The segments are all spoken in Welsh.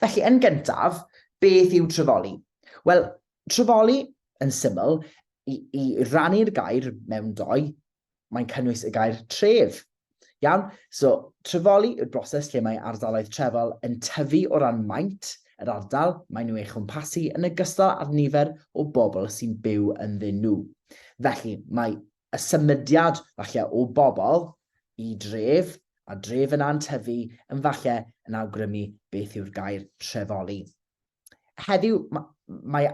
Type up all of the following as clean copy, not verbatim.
Felly, yn gyntaf, beth yw trefoli? Wel, trefoli, yn syml, i, i rannu'r gair mewn doi, mae'n cynnwys y gair tref. Iawn? So, trefoli yw'r broses lle mae ardaloedd trefol yn tyfu o ran maint yr ardal maen nhw ei chwmpasu yn ogystal â'r nifer o bobl sy'n byw ynddyn nhw. Felly, mae y symudiad falle o bobl i dref, a dref yna'n tyfu, yn falle yn awgrymu beth yw'r gair trefoli. Heddiw, mae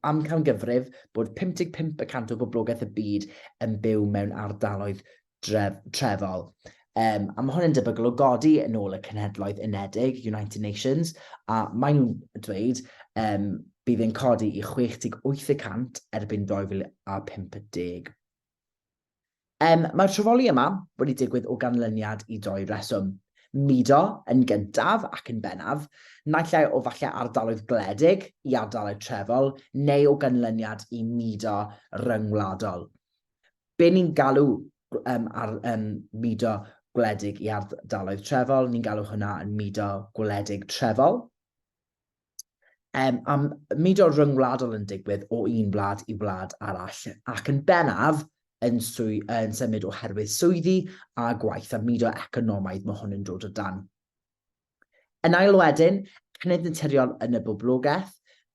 amcangyfrif bod 55 y cant o boblogaeth y byd yn byw mewn ardaloedd dref, trefol. Um, a mae hwn yn debygol o godi yn ôl y Cenhedloedd Unedig, United Nations, a maen nhw'n dweud um, bydd yn codi i 68 y cant erbyn 2050. Um, mae'r trefoli yma wedi digwydd o ganlyniad i doi reswm. Mudo yn gyntaf ac yn bennaf, naill ai o falle ardaloedd gwledig i ardaloedd trefol, neu o ganlyniad i mudo ryngwladol. Be ni'n galw um, ar, um, mudo gwledig i ardaloedd trefol, ni'n galw hwnna yn mudo gwledig trefol. Um, a mudo ryngwladol yn digwydd o un wlad i wlad arall, ac yn bennaf yn, swy, yn symud oherwydd swyddi a gwaith, a mudo economaidd mae hwn yn dod o dan. Yn ail wedyn, cynnydd naturiol yn y boblogaeth,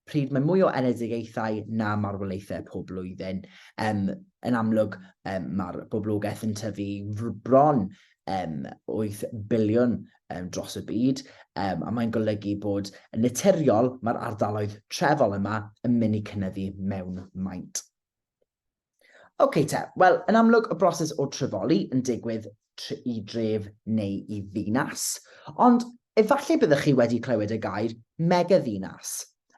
pryd mae mwy o enedigaethau na marwolaethau pob blwyddyn. Um, yn amlwg, um, mae'r boblogaeth yn tyfu bron um, 8 biliwn um, dros y byd, um, a mae'n golygu bod yn naturiol mae'r ardaloedd trefol yma yn mynd i cynyddu mewn maint. OK te, wel, yn amlwg y broses o trefoli yn digwydd i dref neu i ddinas, ond efallai byddwch chi wedi clywed y gair megaddinas.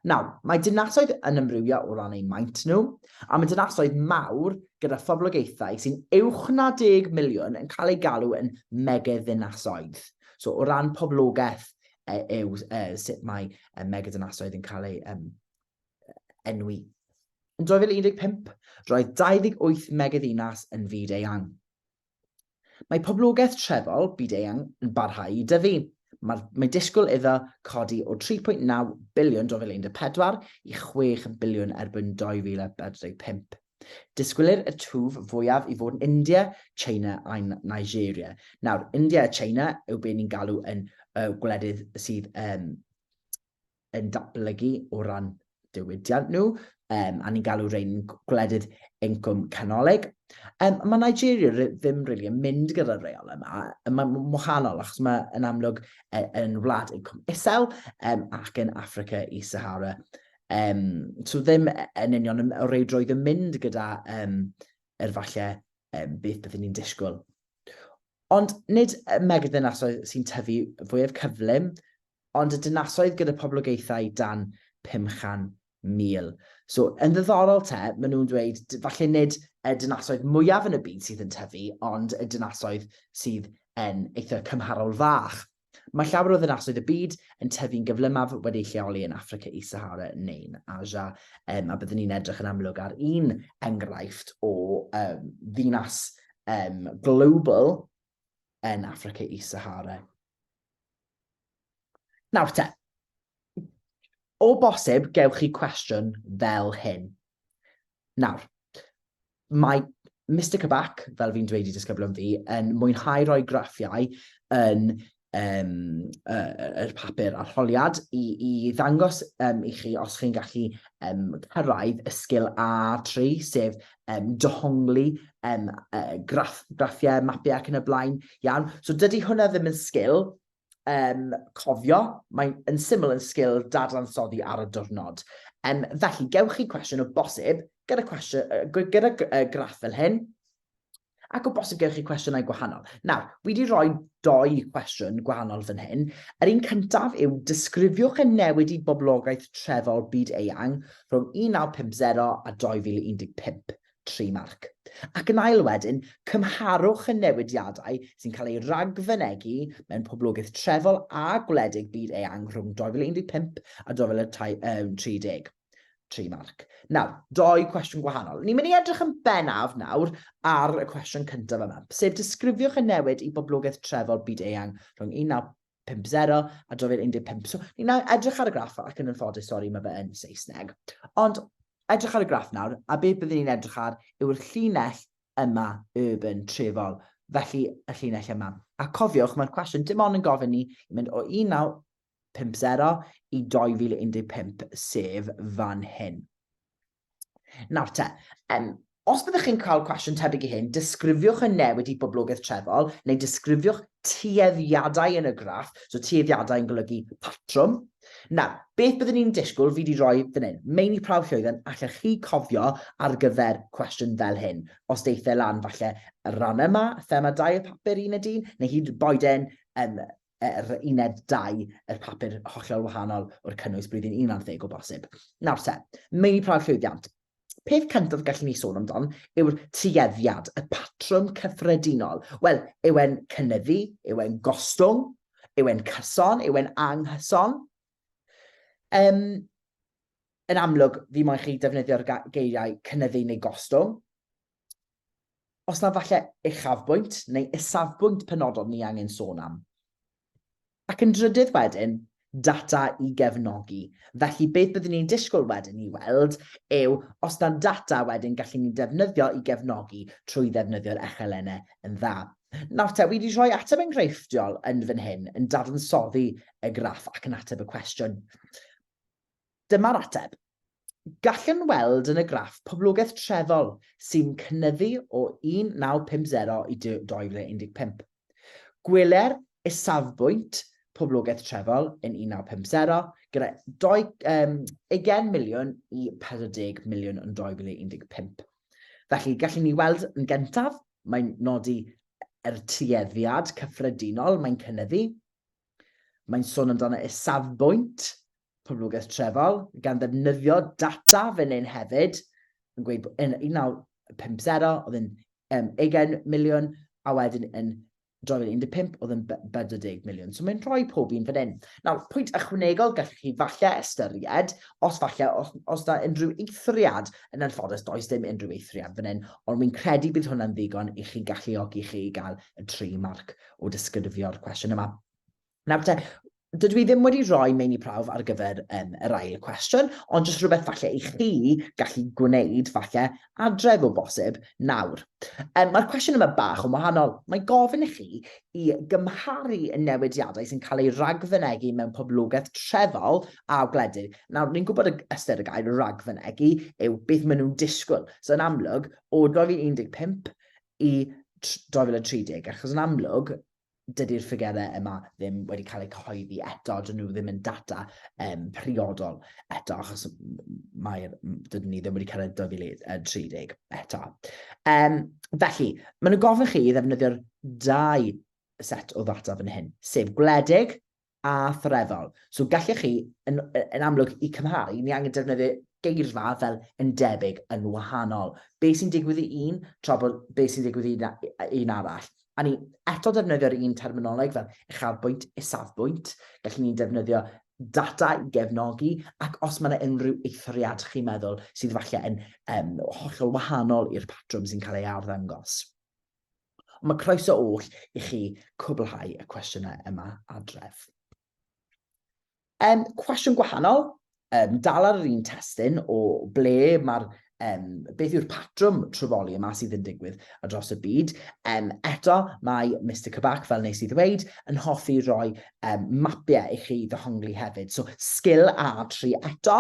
Nawr, mae dinasoedd yn amrywio o ran eu maint nhw, a mae dinasoedd mawr gyda phoblogaethau sy'n uwch na 10 miliwn yn cael eu galw yn megaddinasoedd. So, o ran poblogaeth e, yw e, sut mae e, megadinasoedd yn cael eu um, enwi. Yn 2015, roedd 28 megaddinas yn fyd eang. Mae poblogaeth trefol byd-eang yn barhau i dyfu. Mae, mae disgwyl iddo codi o 3.9 biliwn 2014 i 6 biliwn erbyn 2045. Disgwylir y twf fwyaf i fod yn India, China a Nigeria. Nawr, India a China yw be ni'n galw yn uh, gwledydd sydd um, yn datblygu o ran diwydiant nhw, um, a ni'n galw rhain gwledydd incwm canolig. Um, mae Nigeria ddim really yn mynd gyda'r reol yma, mae'n wahanol achos mae yn amlwg e, yn wlad incwm isel um, ac yn Africa i Sahara. Um, so ddim yn union o reidrwydd yn mynd gyda um, er falle um, beth byddwn ni'n disgwyl. Ond nid y megaddinasoedd sy'n tyfu fwyaf cyflym, ond y dinasoedd gyda poblogaethau dan 500,000. So, yn ddiddorol te, maen nhw'n dweud, falle nid y dinasoedd mwyaf yn y byd sydd yn tyfu, ond y dinasoedd sydd yn eitha cymharol fach. Mae llawer o ddinasoedd y byd yn tyfu'n gyflymaf wedi eu lleoli yn Affrica Is-Sahara neu'n Asia, um, a byddwn ni'n edrych yn amlwg ar un enghraifft o um, ddinas um, global yn Affrica Is-Sahara. Nawr te, o bosib gewch chi cwestiwn fel hyn. Nawr, mae Mr Kabak, fel fi'n dweud i disgyblion fi, yn mwynhau rhoi graffiau yn um, yr papur arholiad i, i ddangos um, i chi os chi'n gallu um, cyrraedd y sgil A3, sef um, dehongli um, uh, graff, graffiau, mapiau ac yn y blaen. Iawn? So dydy hwnna ddim yn sgil um, cofio, mae'n yn syml yn sgil dadansoddi ar y diwrnod. Um, felly, gewch chi cwestiwn o bosib gyda, cwestiwn, gyda uh, graff fel hyn, ac o bosib gewch chi cwestiynau gwahanol. Nawr, wi wedi rhoi doi cwestiwn gwahanol fan hyn. Yr un cyntaf yw disgrifiwch y newid i boblogaeth trefol byd eang rhwng 1950 a 2015. 3 marc. Ac yn ail wedyn, cymharwch y newidiadau sy'n cael eu rhagfynegi mewn poblogaeth trefol a gwledig byd eang rhwng 2015 a 2030. 3 marc. Nawr, doi cwestiwn gwahanol. Ni'n mynd i edrych yn bennaf nawr ar y cwestiwn cyntaf yma, sef disgrifiwch y newid i boblogaeth trefol byd eang rhwng 1950 a 2015. So, ni'n edrych ar y graff ac yn anffodus, sori, mae fe yn Saesneg. Ond edrych ar y graff nawr, a beth byddwn ni'n edrych ar yw'r llinell yma, urban, trefol, felly y llinell yma. A cofiwch, mae'r cwestiwn dim ond yn gofyn ni i mynd o 1950 i 2015, sef fan hyn. Nawr te, um, os byddwch chi'n cael cwestiwn tebyg i hyn, disgrifiwch y newid i boblogaeth trefol, neu disgrifiwch tueddiadau yn y graff, so tueddiadau yn golygu patrwm. Nawr, beth byddwn ni'n disgwyl, fi wedi rhoi fan hyn, meini prawf llwyddiant, allech chi cofio ar gyfer cwestiwn fel hyn. Os deith e lan falle y rhan yma, thema 2 y papur uned 1, neu hyd boed e'n um, yr uned 2, yr papur hollol wahanol o'r cynnwys blwyddyn 11 o bosib. Nawr te, meini prawf llwyddiant. Peth cyntaf gallwn ni sôn amdan yw'r tueddiad, y patrwm cyffredinol. Wel, yw e'n cynyddu? Yw e'n gostwng? Yw e'n cyson? Yw e'n anghyson? Um, yn amlwg, fi moyn chi defnyddio'r geiriau cynyddu neu gostwng. Os na falle uchafbwynt neu isafbwynt penodol ni angen sôn am. Ac yn drydydd wedyn, data i gefnogi. Felly beth byddwn ni'n disgwyl wedyn i weld yw os na data wedyn gallwn ni defnyddio i gefnogi trwy ddefnyddio'r echelennau yn dda. Nawr te, wi wedi rhoi ateb enghreifftiol yn fan hyn, yn dadansoddi y graff ac yn ateb y cwestiwn. Dyma'r ateb. Gallwn weld yn y graff poblogaeth trefol sy'n cynyddu o 1950 i 2015. Gweler isafbwynt poblogaeth trefol yn 1950 gyda 20 miliwn i 40 miliwn yn 2015. Felly, gallwn ni weld yn gyntaf, mae'n nodi yr tueddiad cyffredinol, mae'n cynyddu. Mae'n sôn amdano isafbwynt poblogaeth trefol, gan ddefnyddio data fan hyn hefyd, yn gweud yn 1950 oedd yn um, 20 miliwn, a wedyn yn 2015 oedd yn 40 miliwn. So mae'n rhoi pob un fan hyn. Nawr, pwynt ychwanegol gallwch chi falle ystyried, os falle, os, os da unrhyw eithriad, yn anffodus does dim unrhyw eithriad fan hyn, ond wy'n credu bydd hwnna'n ddigon i chi galluogi chi i gael y 3 marc o disgrifio'r cwestiwn yma. Nawr te, dydw i ddim wedi rhoi meini prawf ar gyfer um, yr ail cwestiwn, ond jyst rhywbeth falle i chi gallu gwneud falle adref o bosib nawr. Um, Mae'r cwestiwn yma bach yn wahanol. Mae gofyn i chi i gymharu y newidiadau sy'n cael eu ragfynegi mewn poblogaeth trefol a gwledig. Nawr, ni'n gwybod y ystyr y gair ragfynegi yw beth maen nhw'n disgwyl. So, yn amlwg, o 2015 i 2030, achos yn amlwg, dydy'r ffigurau yma ddim wedi cael eu cyhoeddi eto, dyn nhw ddim yn data um, priodol eto, achos mae'r, dydyn ni ddim wedi cyrraedd 2030 eto. Um, felly, maen nhw'n gofyn chi i ddefnyddio'r dau set o ddata fan hyn, sef gwledig a threfol. So gallech chi, yn, yn amlwg, i cymharu, ni angen defnyddio geirfa fel yn debyg, yn wahanol. Be sy'n digwydd i un, tra bod be sy'n digwydd i un, un arall. A ni eto defnyddio'r un terminoleg fel uchafbwynt, isafbwynt. Gallwn ni defnyddio data i gefnogi, ac os mae yna unrhyw eithriad chi'n meddwl sydd falle yn um, hollol wahanol i'r patrwm sy'n cael ei arddangos. Ond mae croeso oll i chi cwblhau y cwestiynau yma adref. Um, cwestiwn gwahanol, um, dal ar yr un testun o ble mae'r um, beth yw'r patrwm trefoli yma sydd yn digwydd ar dros y byd. Um, eto, mae Mister Kabak, fel nes i ddweud, yn hoffi roi um, mapiau i chi ddehongli hefyd. So, sgil A3 eto,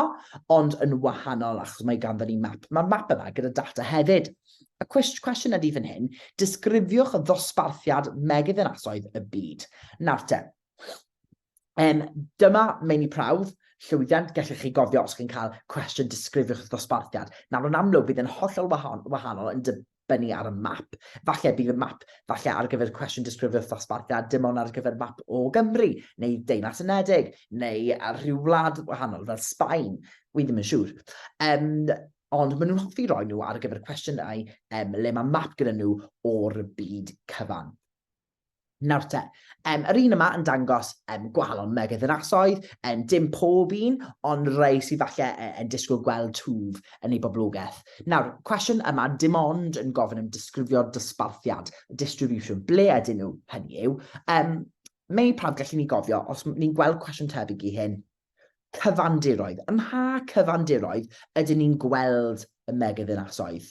ond yn wahanol achos mae ganddo ni map. Mae'r map yma gyda data hefyd. Y cwestiwn ydy fan hyn, disgrifiwch ddosbarthiad megaddinasoedd y byd. Nawr te, um, dyma meini prawf llwyddiant, gallwch chi gofio os chi'n cael cwestiwn disgrifiwch ddosbarthiad. Nawr, yn amlwg, bydd yn hollol wahanol yn dibynnu ar y map. Falle bydd y map, falle ar gyfer cwestiwn disgrifiwch ddosbarthiad, dim ond ar gyfer map o Gymru, neu Deyrnas Unedig, neu ar rhyw wlad wahanol fel Sbaen. Wi ddim yn siŵr. Um, Ond maen nhw'n hoffi roi nhw ar gyfer cwestiynau um, le mae map gyda nhw o'r byd cyfan. Nawr te, um, yr un yma yn dangos um, gwahanol megaddinasoedd, um, dim pob un, ond rhai sydd falle yn disgwyl gweld twf yn ei boblogaeth. Nawr, cwestiwn yma dim ond yn gofyn am disgrifio'r dosbarthiad, distribution, ble ydyn nhw, hynny yw. Um, Meini prawf gallwn ni gofio, os ni'n gweld cwestiwn tebyg i hyn, cyfandiroedd. Ym mha cyfandiroedd ydyn ni'n gweld y megaddinasoedd?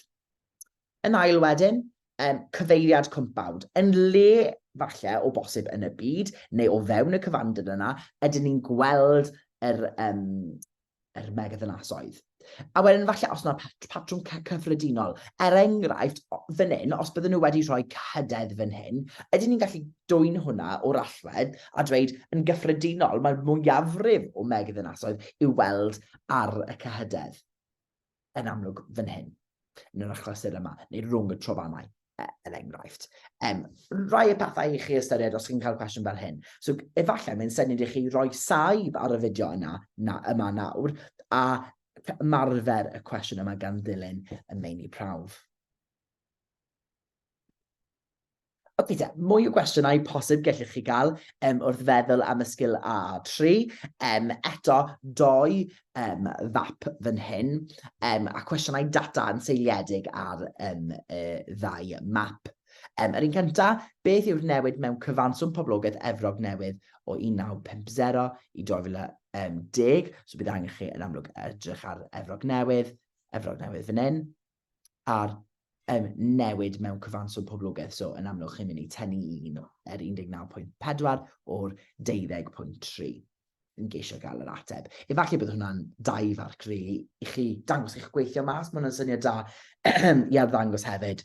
Yn ail wedyn, um, cyfeiriad cwmpawd. Yn le, falle, o bosib yn y byd, neu o fewn y cyfandir yna, ydyn ni'n gweld yr, um, yr megaddinasoedd. A wedyn falle os yna patrwm cyffredinol, er enghraifft, fan hyn, os bydden nhw wedi rhoi cyhydedd fan hyn, ydyn ni'n gallu dwyn hwnna o'r allwedd a dweud yn gyffredinol mae'r mwyafrif o megaddinasoedd i'w weld ar y cyhydedd yn amlwg fan hyn, yn yr achlysur yma, neu rhwng y trofannau. E, er enghraifft. Um, rai y pethau i chi ystyried os chi'n cael cwestiwn fel hyn. So, efallai mae'n syniad i chi roi saib ar y fideo yna, na, yma nawr a ymarfer y cwestiwn yma gan ddilyn y meini prawf. Ok te, mwy o gwestiynau posib gellwch chi gael um, wrth feddwl am y sgil A3. Um, eto, doi um, fap fan hyn, um, a cwestiynau data yn seiliedig ar um, y ddau map. Um, yr un cyntaf, beth yw'r newid mewn cyfanswm poblogaeth Efrog Newydd o 1950 i 2010? So bydd angen chi yn amlwg edrych ar Efrog Newydd, Efrog Newydd fan hyn, a'r um, newid mewn cyfanswm poblogaeth, so yn amlwg chi'n mynd i tynnu un er 19.4 o'r 12.3 yn geisio gael yr ateb. Efallai bydd hwnna'n dau farc, really, i chi dangos eich gweithio mas. Mae hwnna'n syniad da i arddangos hefyd.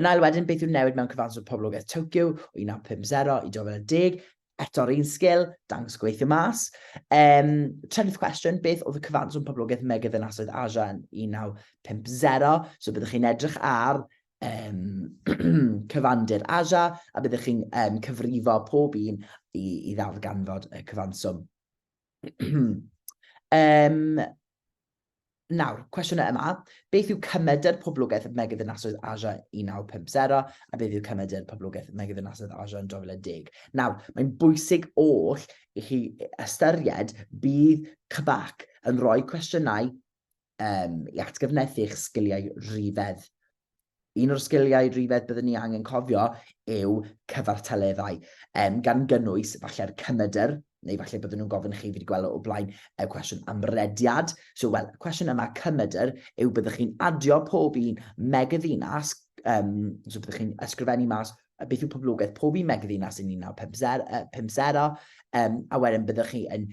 Yn ail wedyn, beth yw'r newid mewn cyfanswm poblogaeth Tokyo o 1950 i 2010? Eto'r un sgil, dangos gweithio mas. Um, trydydd cwestiwn, beth oedd y cyfanswm poblogaeth megaddinasoedd Asia yn 1950? So byddwch chi'n edrych ar um, cyfandir Asia a byddwch chi'n um, cyfrifo pob un i, i ddarganfod y cyfanswm. um, Nawr, cwestiwn yma, beth yw cymedr poblogaeth megaddinasoedd Asia 1950 a beth yw cymedr poblogaeth megaddinasoedd Asia yn 2010? Nawr, mae'n bwysig oll i chi ystyried bydd CBAC yn rhoi cwestiynau um, i atgyfnerthu eich sgiliau rhifedd. Un o'r sgiliau rhifedd byddwn ni angen cofio yw cyfartaleddau, um, gan gynnwys falle'r cymedr, neu falle byddwn nhw'n gofyn i chi, fi wedi gweld o blaen, y cwestiwn amrediad. So, wel, y cwestiwn yma, cymedr, yw byddwch chi'n adio pob un megaddinas, um, so byddwch chi'n ysgrifennu mas beth yw poblogaeth pob un megaddinas yn 1950, um, a wedyn byddwch chi yn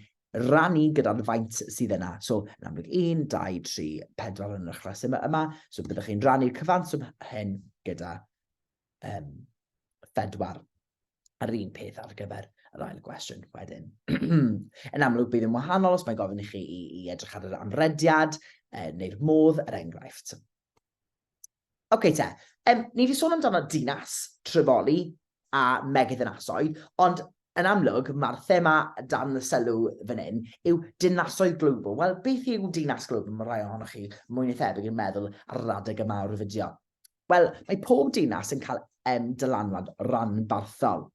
rannu gyda'r faint sydd yna. So, yn amlwg 1, 2, 3, 4 yn yr achos yma, yma. So, byddwch chi'n rannu'r cyfanswm hyn gyda um, phedwar. A'r un peth ar gyfer yr ail gwestiwn wedyn. yn amlwg, bydd yn wahanol os mae gofyn i chi i, i edrych ar yr amrediad eh, neu'r modd, er enghraifft. Oce okay, te, um, ni wedi sôn amdano dinas, trefoli a megaddinasoedd, ond yn amlwg mae'r thema dan y sylw fan hyn yw dinasoedd global. Wel, beth yw dinas global? Mae rhai ohonoch chi mwy na thebyg yn meddwl ar yr adeg yma o'r fideo. Wel, mae pob dinas yn cael um, dylanwad ranbarthol.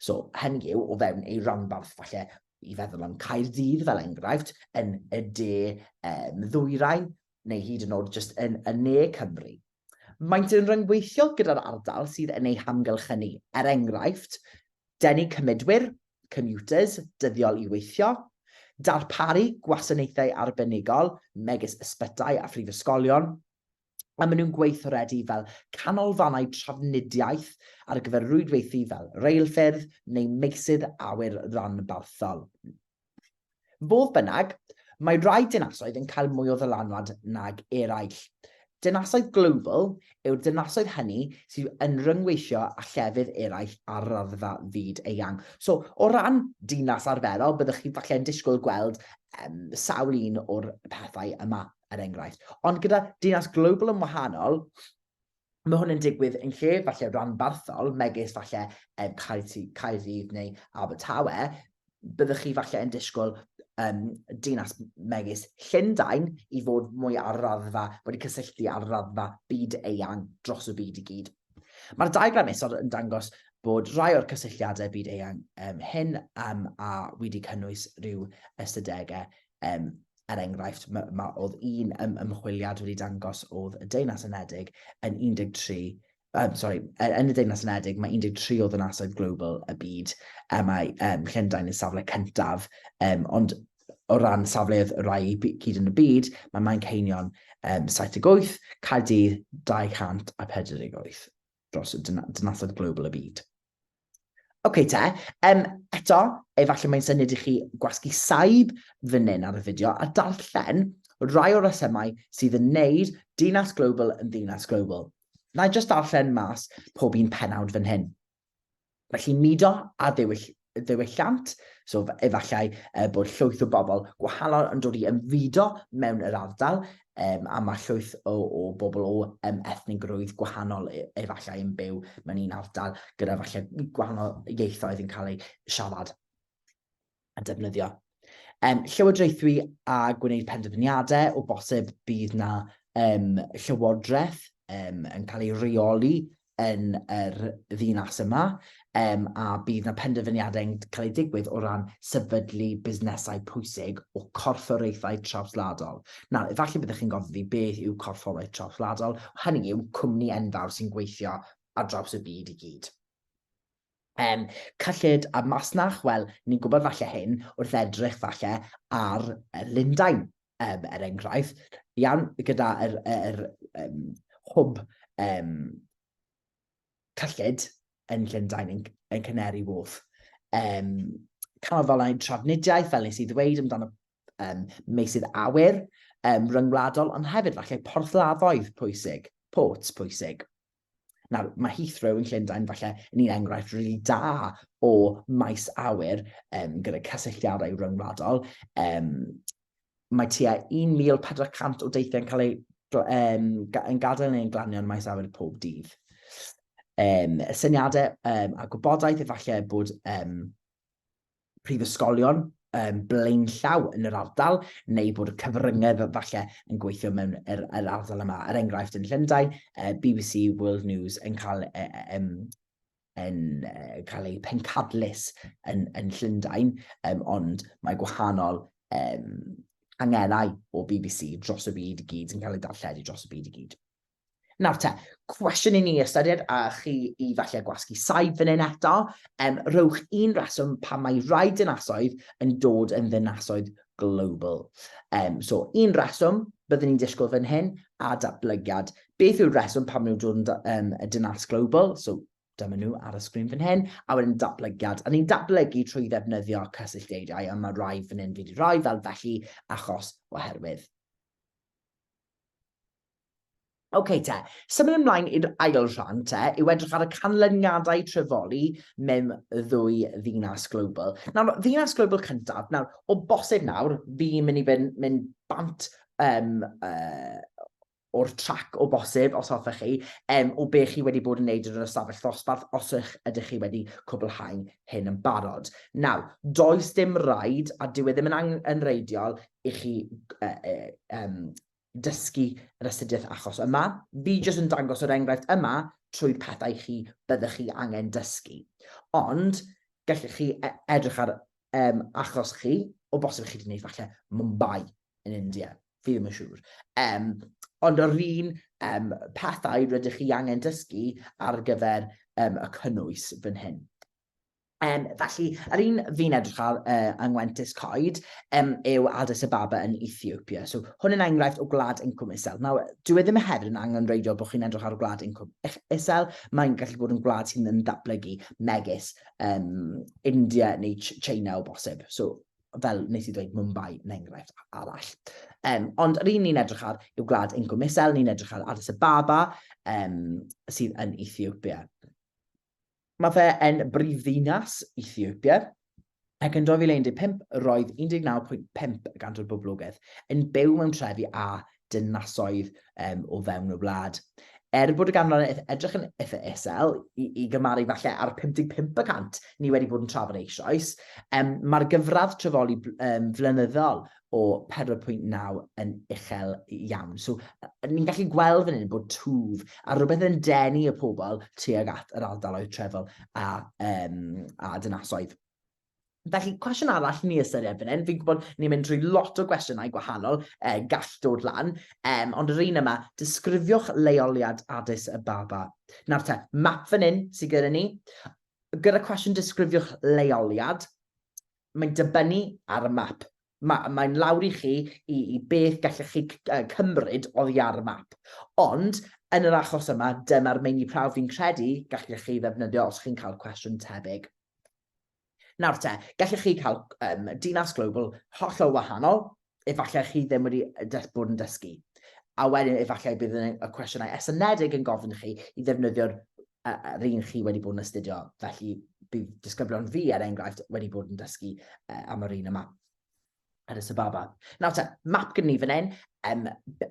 So, hynny yw, o fewn ei ranbarth, falle i feddwl am Caerdydd fel enghraifft, yn y de um, ddwyrain, neu hyd yn oed jyst yn, yn ne Cymru. Maent yn rhyngweithio gyda'r ardal sydd yn ei hamgylchynu, er enghraifft, denu cymudwyr, commuters, dyddiol i weithio, darparu gwasanaethau arbenigol, megis ysbytai a phrifysgolion, a maen nhw'n gweithredu fel canolfannau trafnidiaeth ar gyfer rwydweithio fel reilffyrdd neu meysydd awyr ranbarthol. Fodd bynnag, mae rhai dinasoedd yn cael mwy o ddylanwad nag eraill. Dinasoedd global yw'r dinasoedd hynny sydd yn rhyngweithio â llefydd eraill ar raddfa fyd eang. So, o ran dinas arferol, byddwch chi falle yn disgwyl gweld um, sawl un o'r pethau yma, er enghraifft. Ond gyda dinas global yn wahanol, mae hwn yn digwydd yn lle falle ranbarthol, megis falle um, Caerdydd neu Abertawe, byddwch chi falle yn disgwyl um, dinas megis Llundain i fod mwy ar raddfa, wedi cysylltu ar raddfa byd eang dros y byd i gyd. Mae'r diagram isod yn dangos bod rhai o'r cysylltiadau byd eang um, hyn um, a wedi cynnwys rhyw ystadegau um, Er enghraifft, ma, ma, oedd un ym, ymchwiliad wedi dangos oedd y Deyrnas Unedig yn 13, Sorry, yn y Deyrnas Unedig mae 13 o ddinasoedd global y byd, a mae Llundain yn safle cyntaf, ond o ran safleoedd y rhai i gyd yn y byd, mae Manceinion 78, Caerdydd 248 dros y dinasoedd global y byd. Oce te, eto, efallai mae'n syniad i chi gwasgu saib fan hyn ar y fideo a darllen rai o'r resymau sydd yn neud Dinas Global yn Ddinas Global. Na i jyst darllen mas pob un pennawd fan hyn. Felly mudo a ddiwyll, ddiwylliant, so efallai bod llwyth o bobl gwahanol yn dod i ymfudo mewn yr ardal, a mae llwyth o bobl o ethnigrwydd gwahanol efallai yn byw mewn un ardal gyda falle gwahanol ieithoedd yn cael eu siarad a defnyddio. Llywodraethu a gwneud penderfyniadau, o bosib bydd na llywodraeth yn cael ei reoli yn yr ddinas yma, a bydd 'na penderfyniadau'n cael eu digwydd o ran sefydlu busnesau pwysig o corfforaethau trawswladol. Nawr, efallai byddwch chi'n gofyn fi beth yw corfforaeth trawswladol, hynny yw cwmni enfawr sy'n gweithio ar draws y byd i gyd. Cyllid a masnach, wel, ni'n gwybod falle hyn wrth edrych falle ar Lundain, er enghraifft, iawn, gyda yr hwb cyllid yn Llundain, yn Canary Wharf. Canolfannau trafnidiaeth, fel nes i ddweud amdano meysydd awyr ryngwladol, ond hefyd falle porthladdoedd pwysig, ports pwysig. Nawr, mae Heathrow yn Llundain falle yn un enghraifft rili da o maes awyr gyda cysylltiadau ryngwladol. Mae tua 1,400 o deithiau yn cael eu yn gadael neu'n glanio yn maes awyr pob dydd. Syniadau a gwybodaeth efallai bod prifysgolion blaenllaw yn yr ardal, neu bod y cyfryngau falle yn gweithio mewn yr ardal yma. Er enghraifft yn Llundain, BBC World News yn cael, yn, cael ei pencadlys yn Llundain, ond mae gwahanol angennau o BBC dros y byd i gyd yn cael ei darlledu dros y byd i gyd. Nawr te, cwestiwn i ni ystyried a chi i falle gwasgu saib fan hyn eto. Rhowch un reswm pam mae rhai dinasoedd yn dod yn ddinasoedd global. So, un reswm byddwn ni'n disgwyl fan hyn a datblygiad. Beth yw'r reswm pam nhw'n dod yn y dinas global? So, dyma nhw ar y sgrin fan hyn, a wedyn datblygiad. A ni'n datblygu trwy ddefnyddio cysylltiadau, a mae rai fan hyn fi wedi rhoi fel felly, achos, oherwydd. Ok te, symud ymlaen i'r ail rhan te, yw edrych ar y canlyniadau trefoli mewn ddwy ddinas global. Nawr, ddinas global cyntaf, nawr, o bosib nawr, fi'n mynd i fynd, mynd bant o'r trac o bosib, os hoffech chi, o be chi wedi bod yn neud yn yr ystafell ddosbarth, os ydych chi wedi cwblhau hyn yn barod. Nawr, does dim rhaid, a dyw e ddim yn angenrheidiol i chi dysgu yr astudiaeth achos yma. Fi jyst yn dangos yr enghraifft yma trwy'r pethau chi byddwch chi angen dysgu. Ond gallwch chi e, edrych ar achos chi, o bosib chi wedi gwneud falle Mumbai yn India, fi ddim yn siŵr. Ond yr un pethau rydych chi angen dysgu ar gyfer y cynnwys fan hyn. Felly, yr un fi'n edrych ar yng Ngwentus Coed yw Addis Ababa yn Ethiopia. So, hwn yn enghraifft o gwlad incwm isel. Nawr, dyw e ddim hefyd yn angenrheidiol bod chi'n edrych ar gwlad incwm isel. Mae'n gallu bod yn gwlad sy'n yn datblygu, megis India neu China o bosib. So, fel nes i ddweud, Mumbai yn enghraifft arall. Ond yr un ni'n edrych ar yw gwlad incwm isel, ni'n edrych ar Addis Ababa, sydd yn Ethiopia. Mae fe yn brifddinas Ethiopia, ac yn 2015 roedd 19.5 y cant o'r boblogaeth yn byw mewn trefi a dinasoedd o fewn y wlad. Er bod y ganran yn edrych yn eitha isel, i gymharu falle â'r 55 y cant ni wedi bod yn trafod eisoes, mae'r gyfradd trefoli flynyddol o 4.9 yn uchel iawn. So, ni'n gallu gweld fan hyn bod twf a rhywbeth yn denu y pobl tuag at yr ardaloedd trefol a dinasoedd. Felly, cwestiwn arall ni ystyried fan hyn, fi'n gwybod ni'n mynd trwy lot o gwestiynau gwahanol, eh, gall dod lan, um, ond yr un yma, disgrifiwch leoliad Addis Ababa. Nawr te, map fan hyn sydd gyda ni. Gyda cwestiwn disgrifiwch leoliad, mae'n dibynnu ar y map. Mae, mae'n lawr i chi i, i beth gallech chi cymryd oddi ar y map. Ond, yn yr achos yma, dyma'r meini prawf fi'n credu gallech chi ddefnyddio os chi'n cael cwestiwn tebyg. Nawr te, gallech chi cael um, dinas global hollol wahanol, efallai chi ddim wedi bod yn dysgu. A wedyn efallai bydd y cwestiynau estynedig yn gofyn chi i ddefnyddio'r yr un chi wedi bod yn astudio. Felly bydd disgyblion fi, er enghraifft, wedi bod yn dysgu uh, am yr un yma. Addis Ababa. Nawr te, map gyda ni fan hyn, um,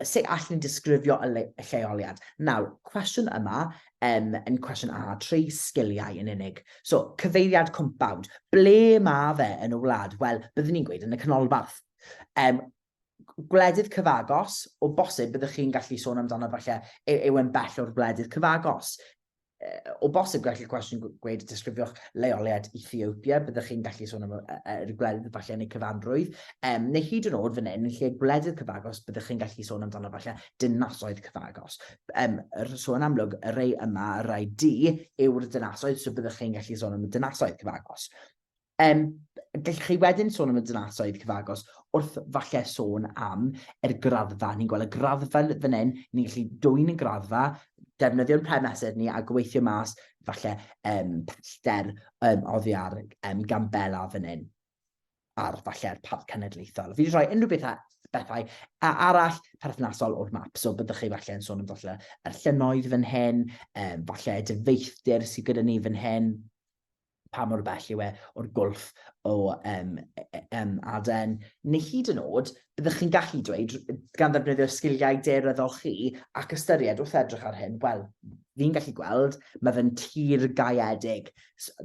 sut allwn ni disgrifio y, le, y lleoliad? Nawr, cwestiwn yma um, yn cwestiwn A3, sgiliau yn unig. So, cyfeiriad cwmpawd, ble mae fe yn y wlad? Wel, byddwn ni'n gweud yn y canolbarth. Um, gwledydd cyfagos, o bosib byddwch chi'n gallu sôn amdano falle yw e'n bell o'r gwledydd cyfagos. O bosib gallu cwestiwn gweud disgrifiwch leoliad Ethiopia, byddwch chi'n gallu sôn am yr gwledydd falle yn eu cyfanrwydd, um, neu hyd yn oed fan hyn, yn lle gwledydd cyfagos, byddwch chi'n gallu sôn amdano falle dinasoedd cyfagos. Um, so yn amlwg, y rei yma, y rhai du, yw'r dinasoedd, so byddwch chi'n gallu sôn am y dinasoedd cyfagos. Um, gallwch chi wedyn sôn am y dinasoedd cyfagos wrth falle sôn am yr graddfa. Ni'n gweld y graddfa fan hyn, ni'n gallu dwyn y graddfa, defnyddio'n premesur ni a gweithio mas falle um, pellter um, oddi ar um, Gambela fan hyn ar falle'r parc cenedlaethol. Fi wedi rhoi unrhyw beth bethau arall perthnasol o'r map. So byddwch chi falle yn sôn am falle yr llynnoedd fan hyn, um, falle y dyfeithdir sydd gyda ni fan hyn, pa mor bell yw e o'r gwlff o um, um, Aden, neu hyd yn oed, byddwch chi'n gallu dweud, gan ddefnyddio sgiliau daearyddol chi ac ystyried wrth edrych ar hyn, wel, fi'n gallu gweld, mae fe'n tir gaeedig.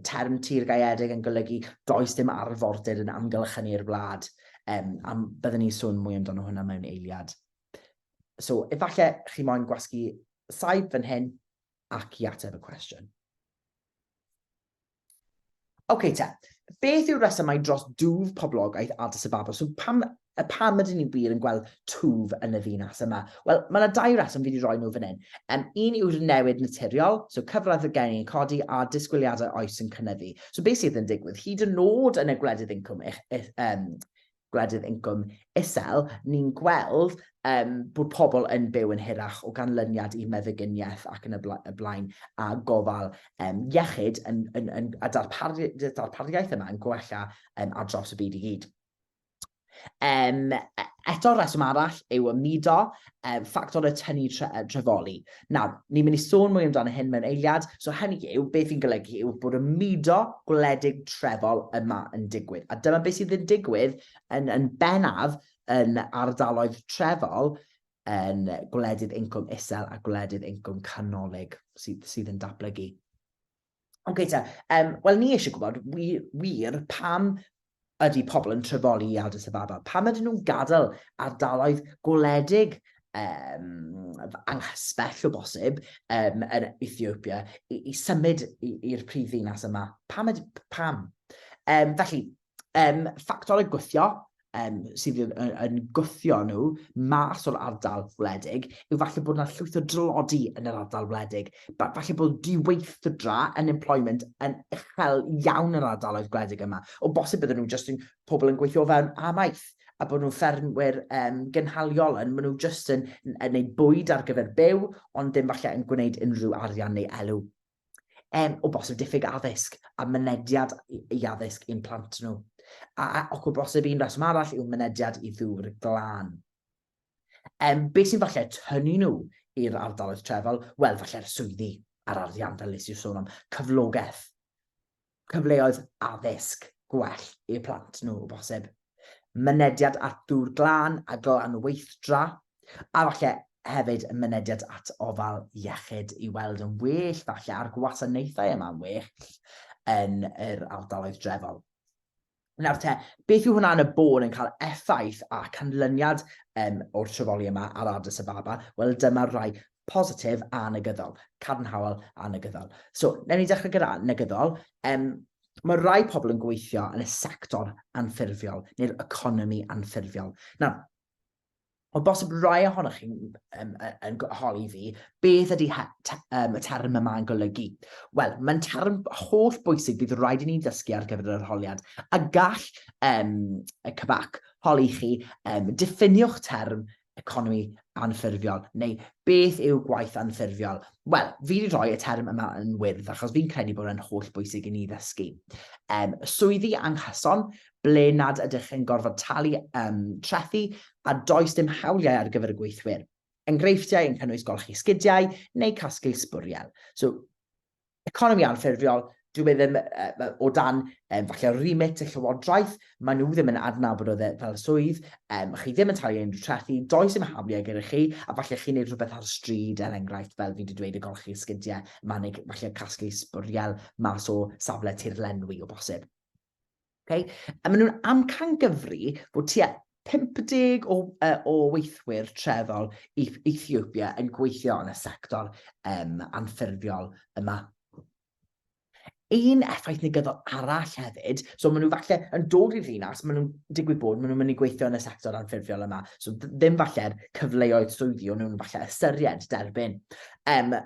Term tir gaeedig yn golygu does dim arfordir yn amgylchynu'r wlad. Um, a byddwn ni'n sôn mwy amdano hwnna mewn eiliad. So, efallai chi moyn gwasgu saib fan hyn ac i ateb y cwestiwn. Oce te, beth yw'r resymau dros dwf poblogaeth Addis Ababa? So pam, pam ydyn ni wir yn gweld twf yn y ddinas yma? Wel, mae yna dau reswm fi wedi rhoi nhw fan hyn. Um, un yw'r newid naturiol, so cyfradd y geni yn codi a disgwyliadau oes yn cynyddu. So beth sydd yn digwydd, hyd yn oed yn y gwledydd incwm um, gwledydd incwm isel, ni'n gweld um, bod pobl yn byw yn hirach o ganlyniad i meddyginiaeth ac yn y, bla y blaen a gofal um, iechyd yn, yn, yn, a darpar darpariaeth yma yn gwella um, ar draws y byd i gyd. Um, eto reswm arall yw ymudo, um, ffactor y tynnu tre trefoli. Nawr, ni'n mynd i sôn mwy amdano hyn mewn eiliad, so hynny yw, beth fi'n golygu yw bod y mudo gwledig trefol yma yn digwydd. A dyma beth sydd yn digwydd yn, yn bennaf yn ardaloedd trefol yn gwledydd incwm isel a gwledydd incwm canolig sydd, sydd yn datblygu. Oce te, um, wel ni eisiau gwybod wir, wir pam ydy pobl yn trefoli i Addis Ababa? Pam ydyn nhw'n gadael ardaloedd gwledig um, anghysbell o bosib um, yn Ethiopia i, i symud i'r prif ddinas yma? Pam? Ydy, pam? Um, felly, um, ffactorau gwthio um, sydd yn, yn, yn gwthio nhw mas o'r ardal wledig yw falle bod yna llwyth o drlodi yn yr ardal wledig. Falle bod diweithdra, unemployment, yn uchel iawn yn yr ardaloedd gwledig yma. O bosib bydden nhw jyst yn pobl yn gweithio o fewn amaeth a bod nhw'n ffermwyr um, gynhaliol yn, maen nhw jyst yn, yn, yn gwneud bwyd ar gyfer byw, ond dim falle yn gwneud unrhyw arian neu elw um, o bosib diffyg addysg a mynediad i addysg i'n plant nhw. A, a ac o bosib un reswm arall yw mynediad i ddŵr glân. Um, beth sy'n falle tynnu nhw i'r ardaloedd trefol? Wel, falle'r swyddi a'r arian fel nes i sôn am, cyflogaeth, cyfleoedd addysg gwell i'r plant nhw o bosib, mynediad at ddŵr glân a glanweithdra, a falle hefyd mynediad at ofal iechyd i weld yn well falle a'r gwasanaethau yma'n well yn yr ardaloedd drefol. Nawr te, beth yw hwnna yn y bôn yn cael effaith a canlyniad um, o'r trefoli yma ar Addis Ababa? Wel, dyma rai positif a negyddol, cadarnhaol a negyddol. So, newn ni dechrau gyda negyddol. Um, Mae rai pobl yn gweithio yn y sector anffurfiol neu'r economi anffurfiol. Nawr, o bosib rai ohonoch chi'n um, yn holi fi, beth ydy he, te, um, y term yma yn golygu? Wel, mae'n term holl bwysig bydd rhaid i ni ddysgu ar gyfer yr arholiad, a gall um, y CBAC holi chi, um, diffiniwch term economi anffurfiol, neu beth yw gwaith anffurfiol? Wel, fi wedi rhoi y term yma yn wyrdd achos fi'n credu bod e'n holl bwysig i ni ddysgu. Um, swyddi anghyson, ble nad ydych yn gorfod talu um, trethi a does dim hawliau ar gyfer y gweithwyr. Enghreifftiau yn cynnwys golchi sgidiau neu casglu sbwriel. So, economi anffurfiol, dyw e ddim uh, o dan um, falle remit y llywodraeth, maen nhw ddim yn adnabod o fel swydd, um, chi ddim yn talu unrhyw trethi, does dim hawliau gyda chi, a falle chi'n neud rhywbeth ar y stryd, er enghraifft, fel fi wedi dweud, y golchi sgidiau, ma'n falle casglu sbwriel mas o safle tirlenwi o bosib. Okay? A maen nhw'n amcangyfri bod tua 50 o, uh, o weithwyr trefol Ethiopia yn gweithio yn y sector um, anffurfiol yma. Un effaith negyddol arall hefyd, so maen nhw falle yn dod i'r ddinas, maen nhw'n digwydd bod, maen nhw'n mynd i gweithio yn y sector anffurfiol yma, so ddim falle'r cyfleoedd swyddi o'n nhw'n falle ystyried derbyn. Um,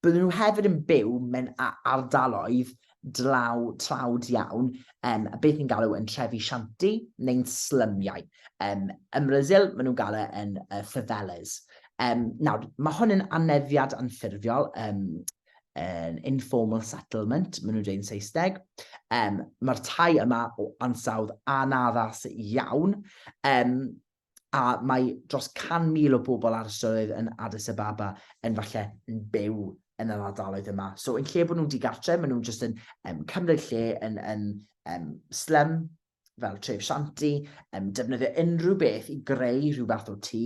Bydden nhw hefyd yn byw mewn ardaloedd dlaw, tlawd iawn, um, a beth ni'n galw yn trefi shanty neu'n slymiau. Um, ym Mrasil, maen nhw'n galw yn uh, favelas. Um, nawr, mae hwn yn aneddiad anffurfiol, um, an informal settlement, maen nhw'n dweud yn Saesneg. Um, Mae'r tai yma o ansawdd anaddas iawn. Um, a mae dros 100,000 o bobl ar y strydoedd yn Addis Ababa yn falle yn byw yn yr ardaloedd yma. So yn lle bod nhw'n digartre, maen nhw'n just yn um, cymryd lle yn, yn um, slum, fel tref shanty, um, defnyddio unrhyw beth i greu rhyw fath o tŷ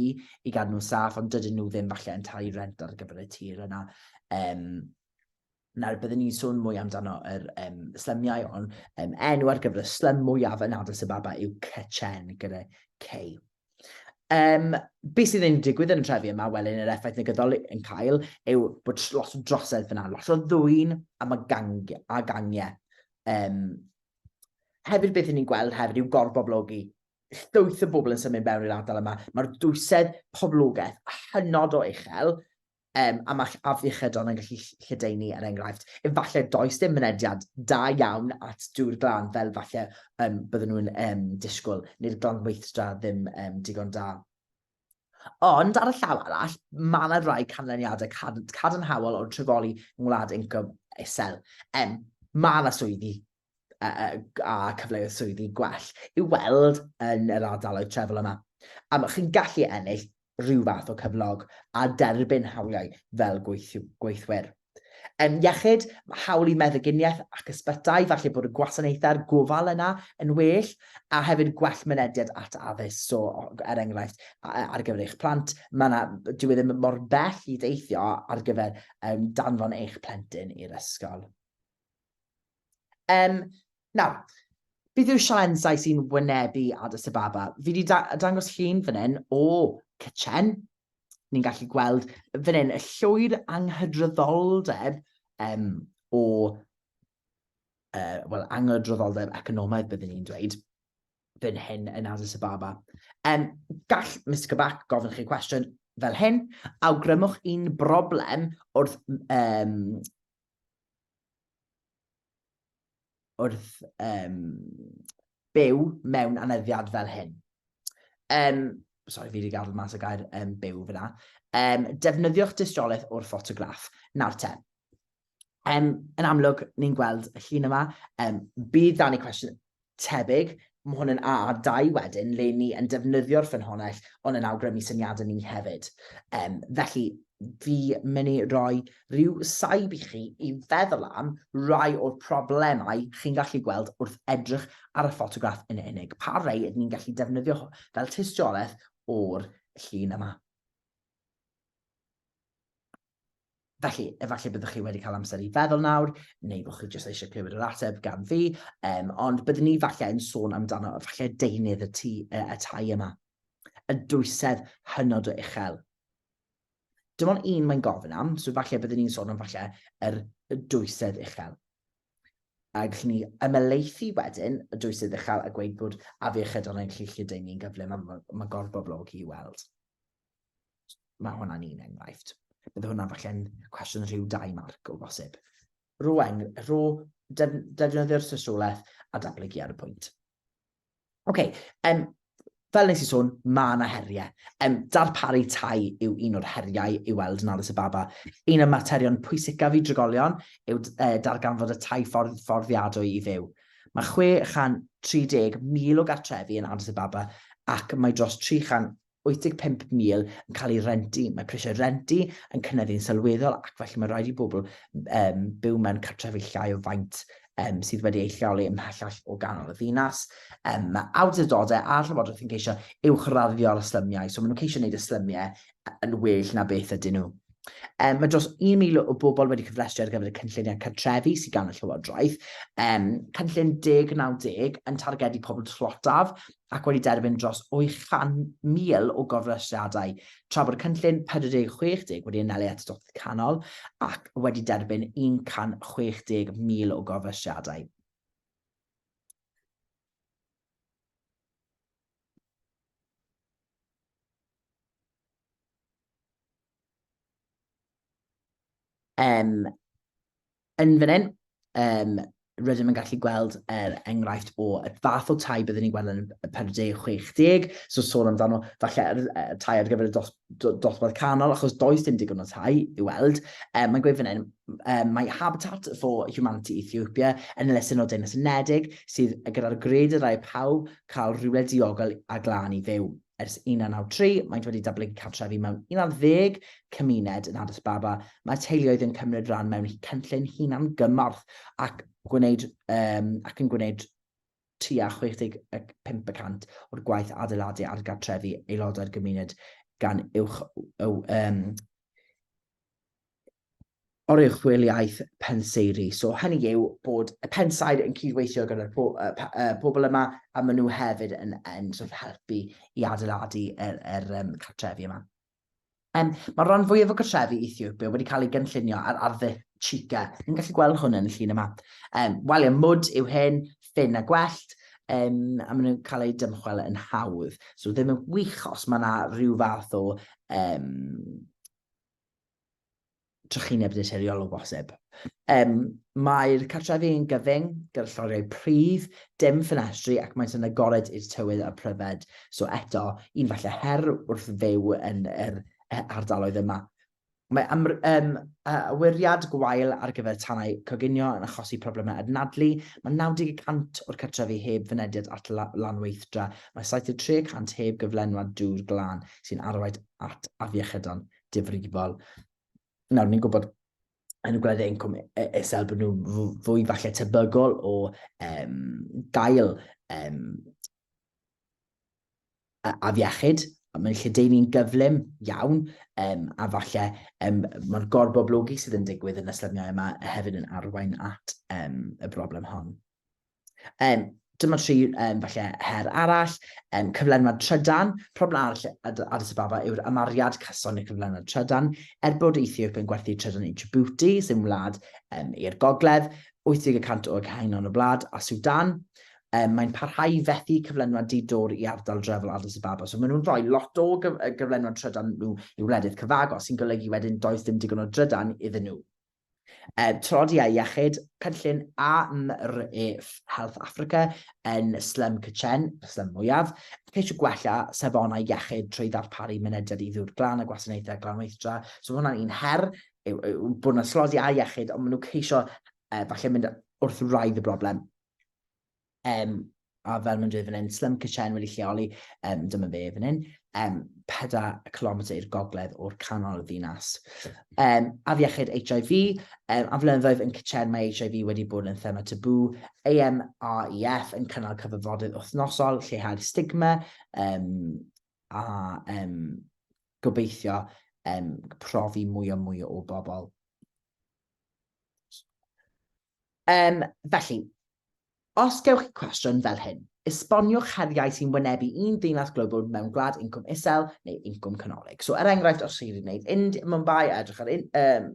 i gadw nhw'n saff, ond dydyn nhw ddim falle yn talu rent ar gyfer y tir yna. Um, Nawr, byddwn ni'n sôn mwy amdano yr um, slymiau, ond um, enw ar gyfer y slym mwyaf yn Addis Ababa yw Kechen gyda K. Um, beth sydd yn digwydd yn y trefi yma, wel, un yr effaith negyddol yn cael yw bod lot o drosedd fyna, lot o ddwyn a, mae gang, a gangiau. Um, hefyd beth ni'n gweld hefyd yw gorboblogi. Llwyth o bobl yn symud mewn i'r ardal yma. Mae'r dwysedd poblogaeth hynod o uchel, um, a mae afiechydon yn gallu lledaenu er enghraifft. Efallai does dim mynediad da iawn at dŵr glân fel falle um, bydden nhw'n um, disgwyl, neu'r glanweithdra ddim um, digon da. Ond ar y llaw arall, mae yna rai canlyniadau cadarnhaol o'r trefoli yng ngwlad incwm isel. Um, mae yna swyddi a, a cyfleoedd swyddi gwell i'w weld yn yr ardaloedd trefol yma. A chi'n gallu ennill rhyw fath o cyflog a derbyn hawliau fel gweithwyr. Yn iechyd, mae hawl i meddyginiaeth ac ysbytai, falle bod y gwasanaethau'r gofal yna yn well, a hefyd gwell mynediad at addysg. So, er enghraifft, ar gyfer eich plant, mae yna, dyw e ddim mor bell i deithio ar gyfer um, danfon eich plentyn i'r ysgol. Um, nawr, beth yw'r sialensau sy'n wynebu Addis Ababa? Fi wedi da dangos llun fan hyn o Cychen. Ni'n gallu gweld fan hyn y llwyr anghydraddoldeb um, o, uh, wel, anghydraddoldeb economaidd byddwn ni'n dweud, fan hyn yn Addis Ababa. Um, gall Mr Kabak gofyn chi cwestiwn fel hyn, awgrymwch un broblem wrth um, wrth um, byw mewn aneddiad fel hyn. Um, sorry, fi wedi gadael mas y gair um, byw fyna. Um, defnyddiwch dystiolaeth o'r ffotograff. Nawr te, um, yn amlwg, ni'n gweld y llun yma. Um, bydd dan i cwestiwn tebyg, mae hwn yn AA2 wedyn, le ni yn defnyddio'r ffynhonnell, ond yn awgrymu syniadau ni hefyd. Um, felly, fi mynd i roi rhyw saib i chi i feddwl am rai o'r problemau chi'n gallu gweld wrth edrych ar y ffotograff yn unig. Pa rai ydyn ni'n gallu defnyddio fel tystiolaeth o'r llun yma? Felly, efallai byddwch chi wedi cael amser i feddwl nawr, neu bod chi jyst eisiau clywed yr ateb gan fi, um, ond byddwn ni falle yn sôn amdano falle deunydd y, tŷ, y, y tai yma. Y dwysedd hynod o uchel. Dim ond un mae'n gofyn am, so falle byddwn ni'n sôn am falle yr dwysedd uchel. A gallwn ni ymhelaethu wedyn y dwysedd uchel a gweud bod afiechydon yn gallu lledaenu'n gyflym a mae, mae gorboblogi i weld. Mae hwnna'n un enghraifft. Bydd hwnna falle'n cwestiwn rhyw 2 marc o bosib. Rho, eng, rho defnyddio'r tystiolaeth a datblygu ar y pwynt. Oce, okay, fel nes i sôn, mae yna heriau. Darparu tai yw un o'r heriau i weld yn Addis Ababa. Un o'r materion pwysicaf i drigolion yw darganfod y tai ffordd fforddiadwy i fyw. Mae 630,000 o gartrefi yn Addis Ababa ac mae dros 385,000 yn cael ei rentu. Mae prisiau renti yn cynyddu'n sylweddol ac felly mae rhaid i bobl um, byw mewn cartrefi llai o faint um, sydd wedi eu lleoli ymhellach o ganol y ddinas. Um, mae awdurdodau a'r llywodraeth yn ceisio uwchraddio'r slymiau, so maen nhw'n ceisio gwneud y slymiau yn well na beth ydyn nhw. Um, mae dros 1,000 o bobl wedi cyfrestru ar gyfer y cynlluniau cartrefi sydd gan y Llywodraeth. Um, cynllun 1090 yn targedu pobl tlotaf ac wedi derbyn dros 800,000 o gofrestriadau, tra bod y cynllun 4060 wedi anelu at y dosbarth canol ac wedi derbyn 160,000 o gofrestriadau. Um, yn fan hyn, um, rydym yn gallu gweld er enghraifft o y fath o tai byddwn ni'n gweld yn y 40-60, so sôn amdano falle y tai ar gyfer y dos, dosbarth canol, achos does dim digon o tai i weld. Um, mae'n gweud fan hyn, um, mae Habitat for Humanity Ethiopia yn elusen o Deyrnas Unedig sydd gyda'r gred y rai pawb cael rhywle diogel a glân i fyw. Ers 1993, maent wedi datblygu cartrefi mewn 11 cymuned yn Addis Ababa. Mae teuluoedd yn cymryd rhan mewn cynllun hunan-gymorth ac, gwneud, um, ac yn gwneud tua 65 y cant o'r gwaith adeiladu ar gartrefi aelodau'r gymuned gan uwch, um, oruchwyliaeth penseiri. So hynny yw bod y pensaer yn cydweithio gyda'r po, pobl yma a maen nhw hefyd yn, yn sort of helpu i adeiladu yr, yr um, cartrefi yma. Um, mae rhan fwyaf o gartrefi Ethiopia wedi cael ei gynllunio ar arddull Chica. Ni'n gallu gweld hwn yn y llun yma. Um, waliau mwd yw hyn, ffyn a gwellt, um, a maen nhw'n cael eu dymchwel yn hawdd. So ddim yn wych os mae yna rhyw fath o um, trychineb naturiol o bosib. Um, Mae'r cartrefi yn gyfyng, gyda lloriau pridd, dim ffenestri ac maent yn agored i'r tywydd a'r pryfed. So eto, un falle her wrth fyw yn yr ardaloedd yma. Mae am, um, awyriad gwael ar gyfer tanau coginio yn achosi problemau adnadlu. Mae 90% o'r cartrefi heb fynediad at lanweithdra. Mae 73% heb gyflenwad dŵr glân sy'n arwain at afiechydon difrifol. Nawr, ni'n gwybod yn y gwledydd incwm isel bod nhw fwy falle tebygol o um, gael um, afiechyd, a mae'n lledaenu'n gyflym iawn, um, a falle um, mae'r gorboblogi sydd yn digwydd yn y slymiau yma hefyd yn arwain at um, y broblem hon. Um, dyma tri um, falle her arall, um, cyflenwad trydan. Problem arall Addis Ababa yw'r amariad cyson i'r cyflenwad trydan. Er bod Ethiopia yn gwerthu trydan i Djibouti, sy'n wlad um, i'r gogledd, 80% o achennon y wlad, a Sudan, um, mae'n parhau i fethu cyflenwad di-dor i ardal drefol Addis Ababa. So maen nhw'n rhoi lot o gyflenwad trydan nhw i wledydd cyfagos, sy'n golygu wedyn does dim digon o drydan iddyn nhw. Tlodi a iechyd, cynllun AMREF Health Africa yn Slum Kitchen, y slum mwyaf, ceisio gwella safonau iechyd trwy ddarparu mynediad i ddŵr glân a gwasanaethau glanweithdra. So mae hwnna'n un her, yw, yw bod yna slodi a iechyd, ond maen nhw'n ceisio falle mynd wrth wraidd y broblem. Um, a fel mae'n dweud fan hyn, Slum Kitchen wedi lleoli, um, dyma fe fan hyn, um, 4 km i'r gogledd o'r canol y ddinas. Um, afiechyd HIV, um, am flynyddoedd yn Kitchen mae HIV wedi bod yn thema tabw, AMREF yn cynnal cyfarfodydd wythnosol, lleihau'r stigma, um, a um, gobeithio um, profi mwy o mwy o bobl. Um, felly, os gewch chi cwestiwn fel hyn, esboniwch heriau sy'n wynebu un ddinas global mewn gwlad incwm isel neu incwm canolig. So, er enghraifft, os chi wedi gwneud Ind Mumbai a edrych ar in, um,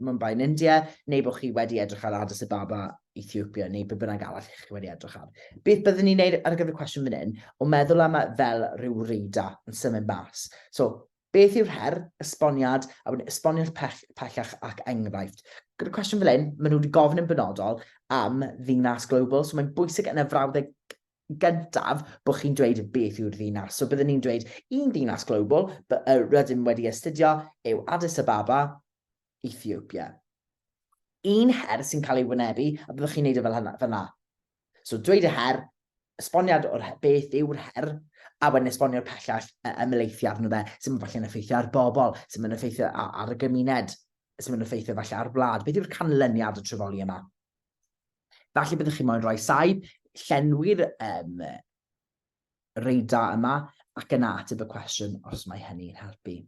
Mumbai yn India, neu bod chi wedi edrych ar Addis Ababa Ethiopia neu be bynnag arall chi wedi edrych ar. Beth byddwn ni'n neud ar gyfer y cwestiwn fan hyn, o meddwl am e fel rhyw reida yn symud mas. So, beth yw'r her, esboniad, a wedyn esboniad pell, pellach ac enghraifft. Gyda'r cwestiwn fel hyn, maen nhw wedi gofyn yn benodol am ddinas global, so mae'n bwysig yn y frawddeg gyntaf bod chi'n dweud beth yw'r ddinas. So byddwn ni'n dweud un ddinas global rydym wedi astudio yw Addis Ababa, Ethiopia. Un her sy'n cael ei wynebu, a byddwch chi'n neud e fel hynna, fel 'na. So dweud y her, esboniad o'r beth yw'r her, a wedyn esbonio'r pellach ymhelaethu arno fe, sy'n mynd falle'n effeithio ar bobl, sy'n mynd effeithio ar y gymuned, sy'n mynd effeithio falle ar wlad. Beth yw'r canlyniad y trefoli yma? Falle byddwch chi moyn rhoi saib, llenwi'r um, reida yma, ac yna ateb y cwestiwn os mae hynny'n helpu.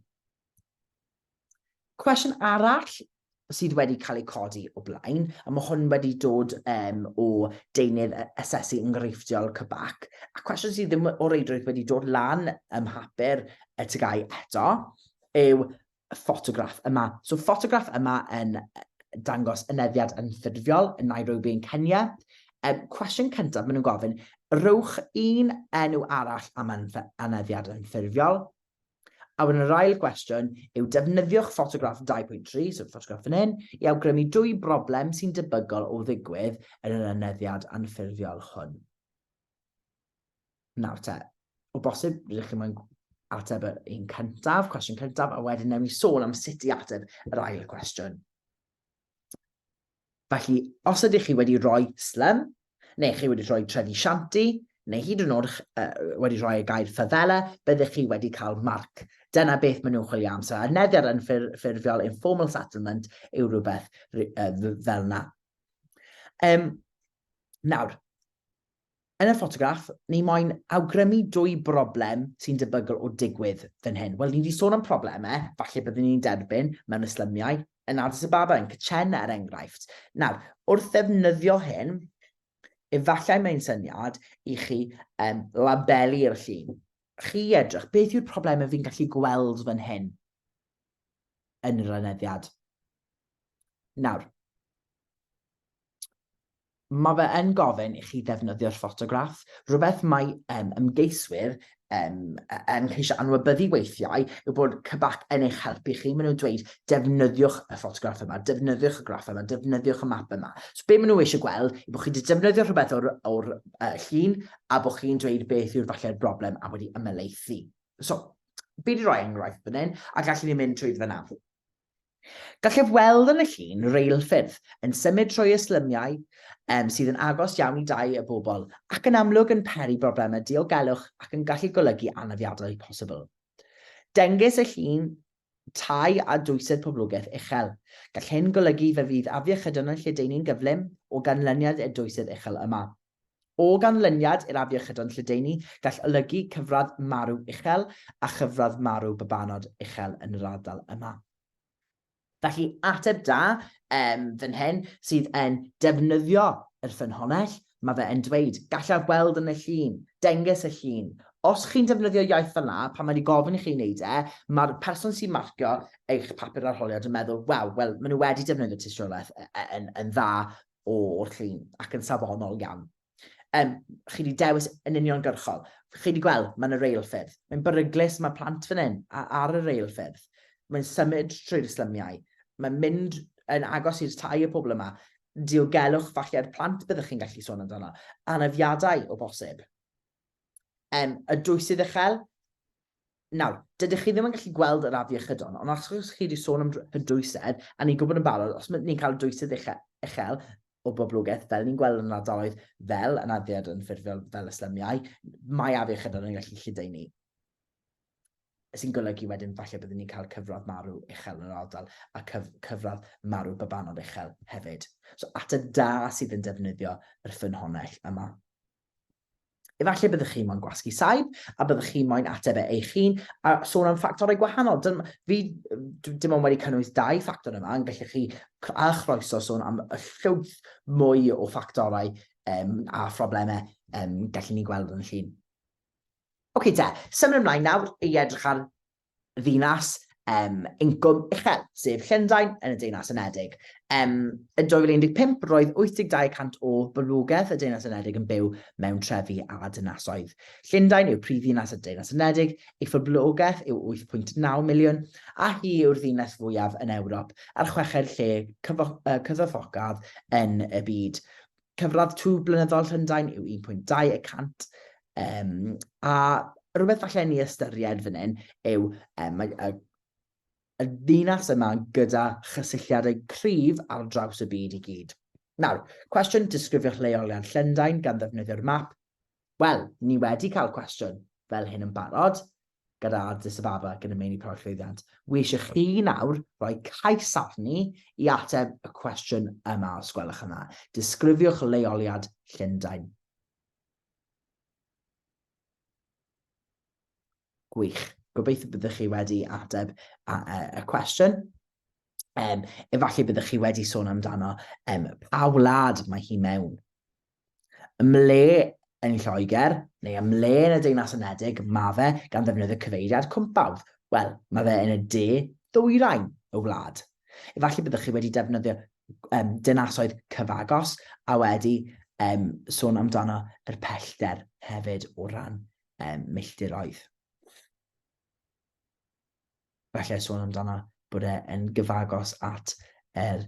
Cwestiwn arall sydd wedi cael ei codi o blaen, a mae hwn wedi dod um, o deunydd asesu enghreifftiol CBAC, a cwestiwn sydd ddim o reidrwydd wedi dod lan ym mhapur y TGAU eto, yw y ffotograff yma. So ffotograff yma yn dangos aneddiad yn ffurfiol yn Nairobi yn Kenya. Um, cwestiwn cyntaf, maen nhw'n gofyn, rhowch un enw arall am aneddiad yn ffurfiol. A wedyn yr ail gwestiwn yw defnyddiwch ffotograff 2.3, so ffotograff fan hyn, i awgrymu dwy broblem sy'n debygol o ddigwydd yn yr aneddiad anffurfiol hwn. Nawr te, o bosib, rydych chi moyn ateb yr un cyntaf, cwestiwn cyntaf, a wedyn newn ni sôn am sut i ateb yr ail cwestiwn. Felly, os ydych chi wedi rhoi slum, neu chi wedi rhoi trefi shanty, neu hyd yn oed uh, wedi rhoi y gair favela, byddech chi wedi cael marc. Dyna beth maen nhw'n chwilio am. So, aneddiad yn ffurfiol, informal settlement, yw rhywbeth uh, fel yna. Um, nawr, Yn y ffotograff, ni moyn awgrymu dwy broblem sy'n debygol o digwydd fan hyn. Wel, ni wedi sôn am problemau, falle byddwn ni'n derbyn mewn yslymiau, yn Addis Ababa, yn Kechena er enghraifft. Nawr, wrth ddefnyddio hyn, efallai mae'n syniad i chi um, labelu'r llun. Chi edrych, beth yw'r problemau fi'n gallu gweld fan hyn yn yr aneddiad? Nawr, Mae fe yn gofyn i chi ddefnyddio'r ffotograff, rhywbeth mae um, ymgeiswyr um, yn ceisio anwybyddu weithiau yw bod CBAC yn eich helpu chi. Maen nhw'n dweud, defnyddiwch y ffotograff yma, defnyddiwch y graff yma, defnyddiwch y map yma. So be maen nhw eisiau gweld yw bod chi wedi defnyddio rhywbeth o'r, or, uh, llun a bod chi'n dweud beth yw'r falle'r broblem a wedi ymhelaethu. So, fi wedi rhoi enghraifft fan hyn, a gallwn ni mynd trwy fyna. Gallaf weld yn y llun reilffyrdd yn symud trwy y slymiau um, sydd yn agos iawn i dai y bobl ac yn amlwg yn peri broblemau diogelwch ac yn gallu golygu anafiadau posibl. Dengys y llun tai a dwysedd poblogaeth uchel. Gall hyn golygu fe fydd afiechydon yn lledaenu'n gyflym o ganlyniad i'r dwysedd uchel yma. O ganlyniad i'r afiechydon lledaenu, gall olygu cyfradd marw uchel a chyfradd marw babanod uchel yn yr ardal yma. Felly, ateb da um, fan hyn sydd yn defnyddio yr ffynhonnell, mae fe yn dweud, gallaf weld yn y llun, dengys y llun. Os chi'n defnyddio iaith fel na, pan mae wedi gofyn i chi wneud e, mae'r person sy'n marcio eich papur arholiad yn meddwl, waw, wel, maen nhw wedi defnyddio tystiolaeth yn, yn dda o'r llun ac yn safonol iawn. Um, chi wedi dewis yn uniongyrchol. Chi wedi gweld, mae'n y reilffyrdd. Mae'n beryglus, mae plant fan hyn ar y reilffyrdd. Mae'n symud trwy'r slymiau. Mae'n mynd yn agos i'r tai y pobl yma. Diogelwch falle'r plant byddwch chi'n gallu sôn amdano. Anafiadau o bosib. Um, y dwysydd uchel, Nawr, dydych chi ddim yn gallu gweld yr afiechydon, ond os chi wedi sôn am y dwysedd, a ni'n gwybod yn barod, os ni'n cael dwysedd uchel o boblogaeth, fel ni'n gweld yn ardaloedd fel yn addiad yn ffurfiol fel y slymiau, mae afiechydon yn gallu lledaenu. Sy'n golygu wedyn falle byddwn ni'n cael cyfradd marw uchel yn yr ardal a cyf cyfradd marw babanod uchel hefyd. So ateb da sydd yn defnyddio yr ffynhonnell yma. Efallai byddwch chi moyn gwasgu saib a byddwch chi moyn ateb e eich hun a sôn am ffactorau gwahanol. Dyn, fi dim ond wedi cynnwys dau ffactor yma, yn gallech chi a chroeso sôn am y llwyth mwy o ffactorau um, a phroblemau um, gallwn ni gweld yn y llun. Oce okay, te, symud ymlaen nawr i edrych ar ddinas incwm uchel, sef Llundain yn y Deyrnas Unedig. Yn 2015, roedd 82% o boblogaeth y Deyrnas Unedig yn byw mewn trefi a dinasoedd. Llundain yw prifddinas y Deyrnas Unedig, ei phoblogaeth yw 8.9 miliwn, a hi yw'r ddinas fwyaf yn Ewrop a'r chweched lle cyfoethocaf yn y byd. Cyfradd twf blynyddol Llundain yw 1.2 y cant, a rhywbeth falle ni ystyried fan hyn yw mae y ddinas yma gyda chysylltiadau cryf ar draws y byd i gyd. Nawr, cwestiwn, disgrifiwch leoliad Llundain gan ddefnyddio'r map. Wel, ni wedi cael cwestiwn fel hyn yn barod, gyda Addis Ababa gyda meini prawf llwyddiant. Wi eisiau chi nawr roi cais arni i ateb y cwestiwn yma, os gwelwch yn dda. Disgrifiwch leoliad Llundain. Gwych. Gobeithio byddwch chi wedi ateb y, y, y cwestiwn. Efallai byddwch chi wedi sôn amdano pa wlad mae hi mewn. Ymhle yn Lloegr, neu ymhle yn y Deyrnas Unedig, mae fe gan ddefnyddio cyfeiriad cwmpawdd? Wel, mae fe yn y de ddwyrain y wlad. Efallai byddwch chi wedi defnyddio dinasoedd cyfagos a wedi sôn amdano yr pellter hefyd o ran milltiroedd. Falle sôn amdano bod e yn gyfagos at yr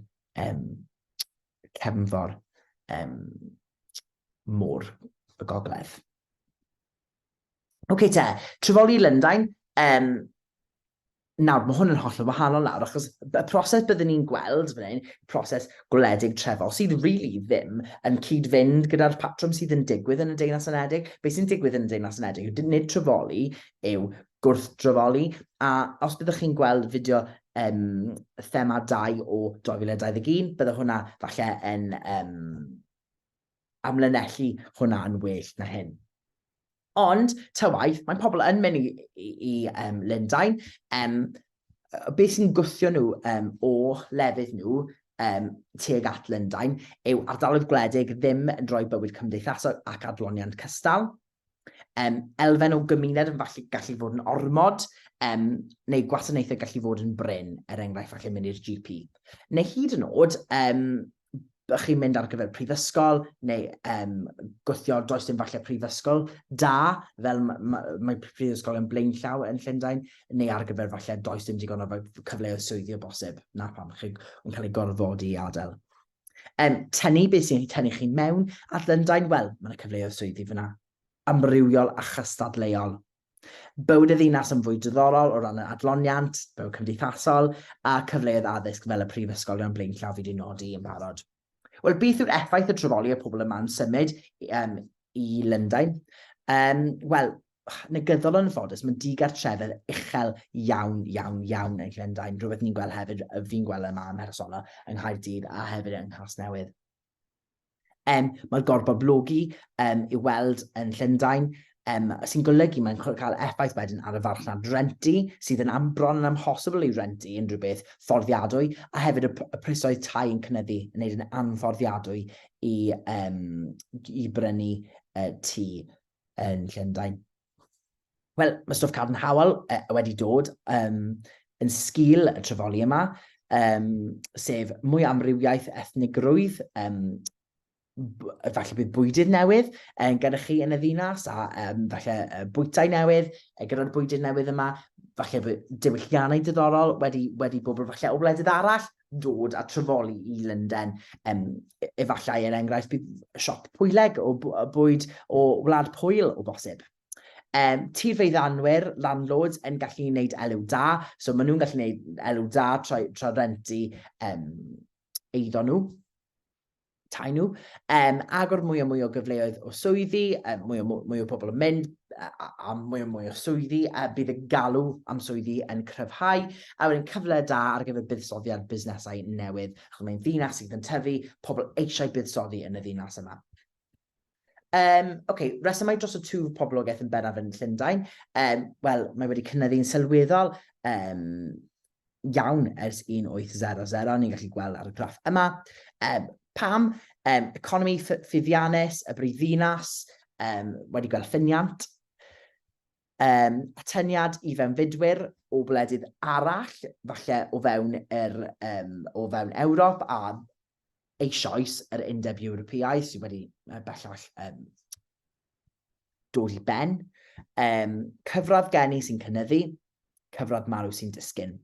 cefnfor môr y gogledd. Oce te, trefoli Lundain. Nawr, mae hwn yn hollol wahanol nawr, achos y proses byddwn ni'n gweld fan hyn, proses gwledig trefol, sydd really ddim yn cyd-fynd gyda'r patrwm sydd yn digwydd yn y Deyrnas Unedig. Be sy'n digwydd yn y Deyrnas Unedig yw nid trefoli yw gwrthdrefoli, a os byddwch chi'n gweld fideo thema 2 o 2021, bydde hwnna falle yn amlinellu hwnna yn well na hyn. Ond, ta waith, mae pobl yn mynd i Lundain. Beth sy'n gwthio nhw o lefydd nhw tuag at Lundain yw ardaloedd gwledig ddim yn rhoi bywyd cymdeithasol ac adloniant cystal. Elfen o gymuned yn falle gallu fod yn ormod, neu gwasanaethau gallu fod yn brin, er enghraifft falle mynd i'r GP. Neu hyd yn oed, chi'n mynd ar gyfer prifysgol, neu gwthio does dim falle prifysgol da, fel mae prifysgol yn blaenllaw yn Llundain, neu ar gyfer falle does dim digon o cyfleoedd swyddi o bosib, na pam chi'n cael ei gorfodi i adael. Tynnu, beth sy'n tynnu chi mewn at Lundain? Wel, mae yna cyfleoedd swyddi fyna. Amrywiol a chystadleuol. Bywyd y ddinas yn fwy diddorol o ran y adloniant, bywyd cymdeithasol, a cyfleoedd addysg fel y prifysgolion blaenllaw fi wedi nodi yn barod. Wel, beth yw'r effaith y trefoli y pobl yma'n symud i Lundain? Wel, negyddol yn ffodus, mae digartrefedd uchel iawn, iawn, iawn yn Llundain, rhywbeth ni'n gweld hefyd, fi'n gweld yma ym mhersonol yng Nghaerdydd a hefyd yng Nghasnewydd. Mae'r gorboblogi i'w weld yn Llundain, sy'n golygu mae'n cael effaith wedyn ar y farchnad rentu, sydd yn am, bron yn amhosibl i rentu unrhyw beth fforddiadwy, a hefyd y prisoedd tai yn cynyddu, yn gwneud yn anfforddiadwy i brynu tŷ yn Llundain. Wel, mae stwff cadarnhaol wedi dod yn sgil y trefoli yma, sef mwy amrywiaeth ethnigrwydd, falle bydd bwydydd newydd gyda chi yn y ddinas, a falle bwytai newydd gyda'r bwydydd newydd yma, falle bydd diwylliannau diddorol wedi bobl falle o wledydd arall dod a trefoli i Lundain. Efallai, er enghraifft, bydd siop Pwyleg o bwyd o Wlad Pwyl o bosib. Tirfeiddianwyr, landlords, yn gallu gwneud elw da, so maen nhw'n gallu gwneud elw da tra rentu eiddo nhw, tai nhw. Agor mwy a mwy o gyfleoedd o swyddi, mwy, o, mwy o pobl yn mynd, a mwy a mwy o swyddi, a bydd y galw am swyddi yn cryfhau, a wedyn cyfle da ar gyfer buddsoddiad busnesau newydd, achos mae'n ddinas sydd yn tyfu, pobl eisiau buddsoddi yn y ddinas yma. Okay, resymau dros y twf poblogaeth yn bennaf yn Llundain. Wel, mae wedi cynyddu'n sylweddol iawn ers 1800, ni'n gallu gweld ar y graff yma. Pam? Economi ffyfiannus, y brifddinas, wedi gweld ffyniant. Atyniad i fewnfudwyr o wledydd arall, falle o fewn, yr, um, o fewn Ewrop a eisoes yr Undeb Ewropeaidd sydd wedi bellach dod i ben. Cyfradd geni sy'n cynyddu, cyfradd marw sy'n disgyn.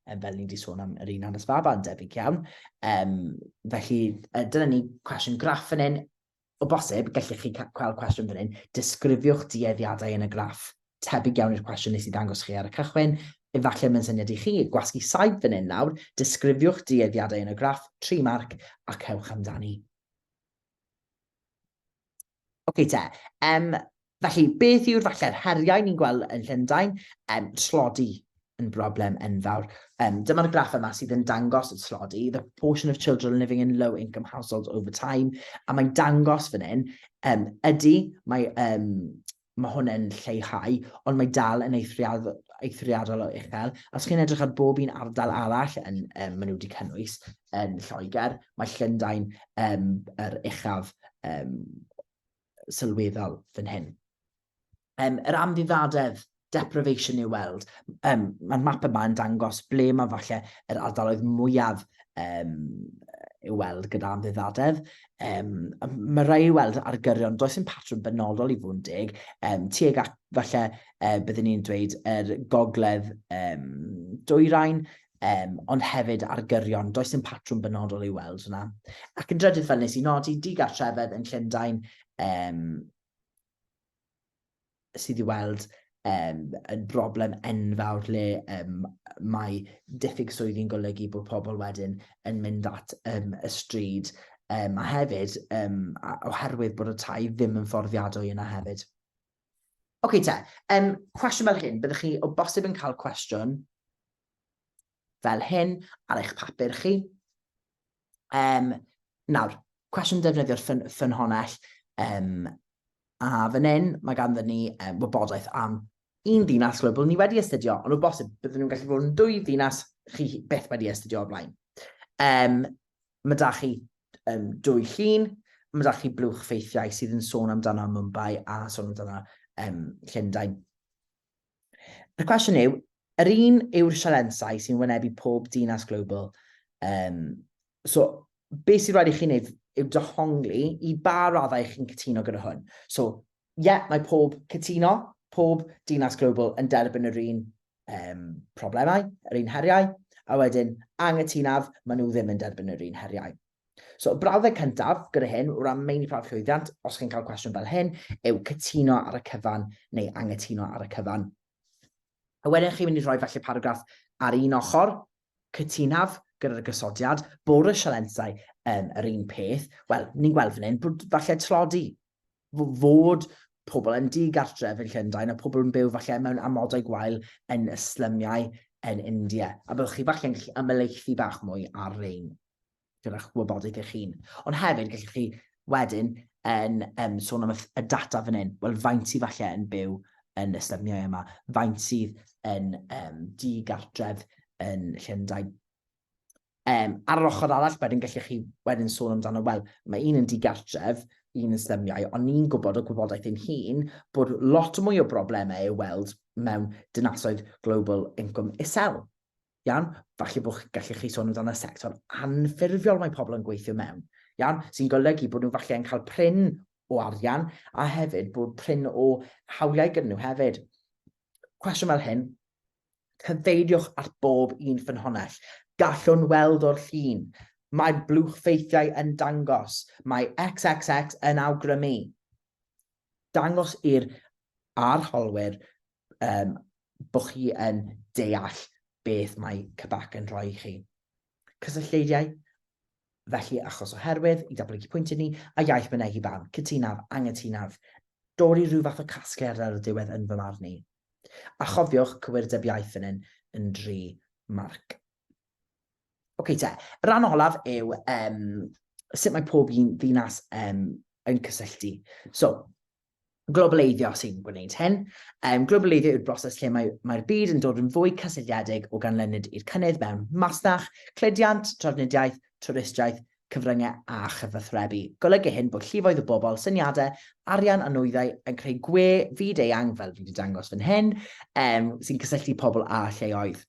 Fel ni wedi sôn am yr un hanes faban, debyg iawn. Felly, dyna ni cwestiwn graff fan hyn. O bosib, gallech chi cael cwestiwn fan hyn, disgrifiwch dueddiadau yn y graff. Tebyg iawn i'r cwestiwn nes i ddangos chi ar y cychwyn. Efallai mae'n syniad i chi gwasgu saib fan hyn nawr, disgrifiwch dueddiadau yn y graff, 3 marc, a cewch amdani. Oce te, felly beth yw'r falle'r heriau ni'n gweld yn Llundain? Tlodi yn broblem enfawr. Dyma'r graff yma sydd yn dangos y tlodi, the proportion of children living in low income households over time, a mae'n dangos fan hyn, ydy, mae, mae hwn yn lleihau, ond mae dal yn eithriadol, eithriadol o uchel. Os chi'n edrych ar bob un ardal arall yn, maen nhw wedi cynnwys yn Lloegr, mae Llundain yr uchaf sylweddol fan hyn. Yr amddifadedd, deprivation i'w weld. Mae'r map yma yn dangos ble mae falle yr ardaloedd mwyaf i'w weld gyda amddifadedd. Mae rai i'w weld ar gyrion, does yn patrwm benodol i fod yn deg, tuag at falle byddwn ni'n dweud yr gogledd dwyrain, ond hefyd ar gyrion, does yn patrwm benodol i'w weld hwnna. Ac yn drydydd, fel nes i nodi, digartrefedd yn Llundain, sydd i weld yn broblem enfawr lle mae diffyg swyddi'n golygu bod pobl wedyn yn mynd at y stryd a hefyd oherwydd bod y tai ddim yn fforddiadwy yna hefyd. Oce okay, te, cwestiwn fel hyn, byddwch chi o bosib yn cael cwestiwn fel hyn ar eich papur chi. Nawr, cwestiwn defnyddio'r ffynhonnell, a fan hyn mae ganddo ni wybodaeth am un ddinas global ni wedi astudio, ond o bosib byddwn nhw'n gallu bod yn dwy ddinas chi byth wedi astudio o'r blaen. Mae da chi dwy llun, mae da chi blwch ffeithiau sydd yn sôn amdano Mumbai a sôn amdano Llundain. Y cwestiwn yw, yr un yw'r sialensau sy'n wynebu pob dinas global. So, beth sy'n rhaid i chi wneud yw dehongli i ba raddau chi'n cytuno gyda hwn. So, ie, yeah, mae pob cytuno, pob dinas global yn derbyn yr un problemau, yr un heriau, a wedyn anghytunaf, maen nhw ddim yn derbyn yr un heriau. So, y brawddeg cyntaf gyda hyn, o ran meini prawf llwyddiant, os chi'n cael cwestiwn fel hyn, yw cytuno ar y cyfan neu anghytuno ar y cyfan. A wedyn chi'n mynd i rhoi falle paragraff ar un ochr, cytunaf gyda'r gosodiad, bod y sialensau um, yr un peth. Wel, ni'n gweld fan hyn bod falle tlodi, fod pobl yn digartref yn Llundain a pobl yn byw falle mewn amodau gwael yn y slymiau yn India. A byddwch chi falle'n gallu ymhelaethu bach mwy ar rein gyda'ch wybodaeth eich hun. Ond hefyd, gallwch chi wedyn yn sôn am y, y data fan hyn. Wel, faint sydd falle yn byw yn y slymiau yma? Faint sydd yn digartref yn Llundain? Ar yr ochr arall, wedyn gallech chi wedyn sôn amdano, wel, mae un yn digartref, un yn slymiau, ond ni'n gwybod o gwybodaeth ein hun bod lot mwy o broblemau i'w weld mewn dinasoedd global incwm isel. Iawn? Falle bod gallech chi sôn amdano y sector anffurfiol mae pobl yn gweithio mewn. Iawn? Sy'n golygu bod nhw falle yn cael prin o arian a hefyd bod prin o hawliau gyda nhw hefyd. Cwestiwn fel hyn, Cyfeiriwch at bob un ffynhonnell. Gallwn weld o'r llun. Mae blwch ffeithiau yn dangos. Mae XXX yn awgrymu. Dangos i'r arholwyr um, bod chi yn deall beth mae CBAC yn rhoi i chi. Cysyllteidiau, felly achos oherwydd, i datblygu pwyntiau ni, a iaith mynegi barn, cytunaf, anghytunaf, dod i rhyw fath o casgliad ar y diwedd yn fy marn i. A chofiwch, cywirdeb iaith fan hyn yn dri marc. Oce te, y rhan olaf yw sut mae pob un ddinas yn cysylltu. So, globaleiddio sy'n gwneud hyn. Globaleiddio yw'r broses lle mae'r mae byd yn dod yn fwy cysylltiedig o ganlyniad i'r cynnydd mewn masnach, cludiant, trafnidiaeth, twristiaeth. cyfryngau a chyfathrebu. Golygu hyn bod llifoedd o bobl, syniadau, arian a nwyddau yn creu gwe fyd eang, fel fi wedi dangos fan hyn, um, sy'n cysylltu pobl a lleoedd.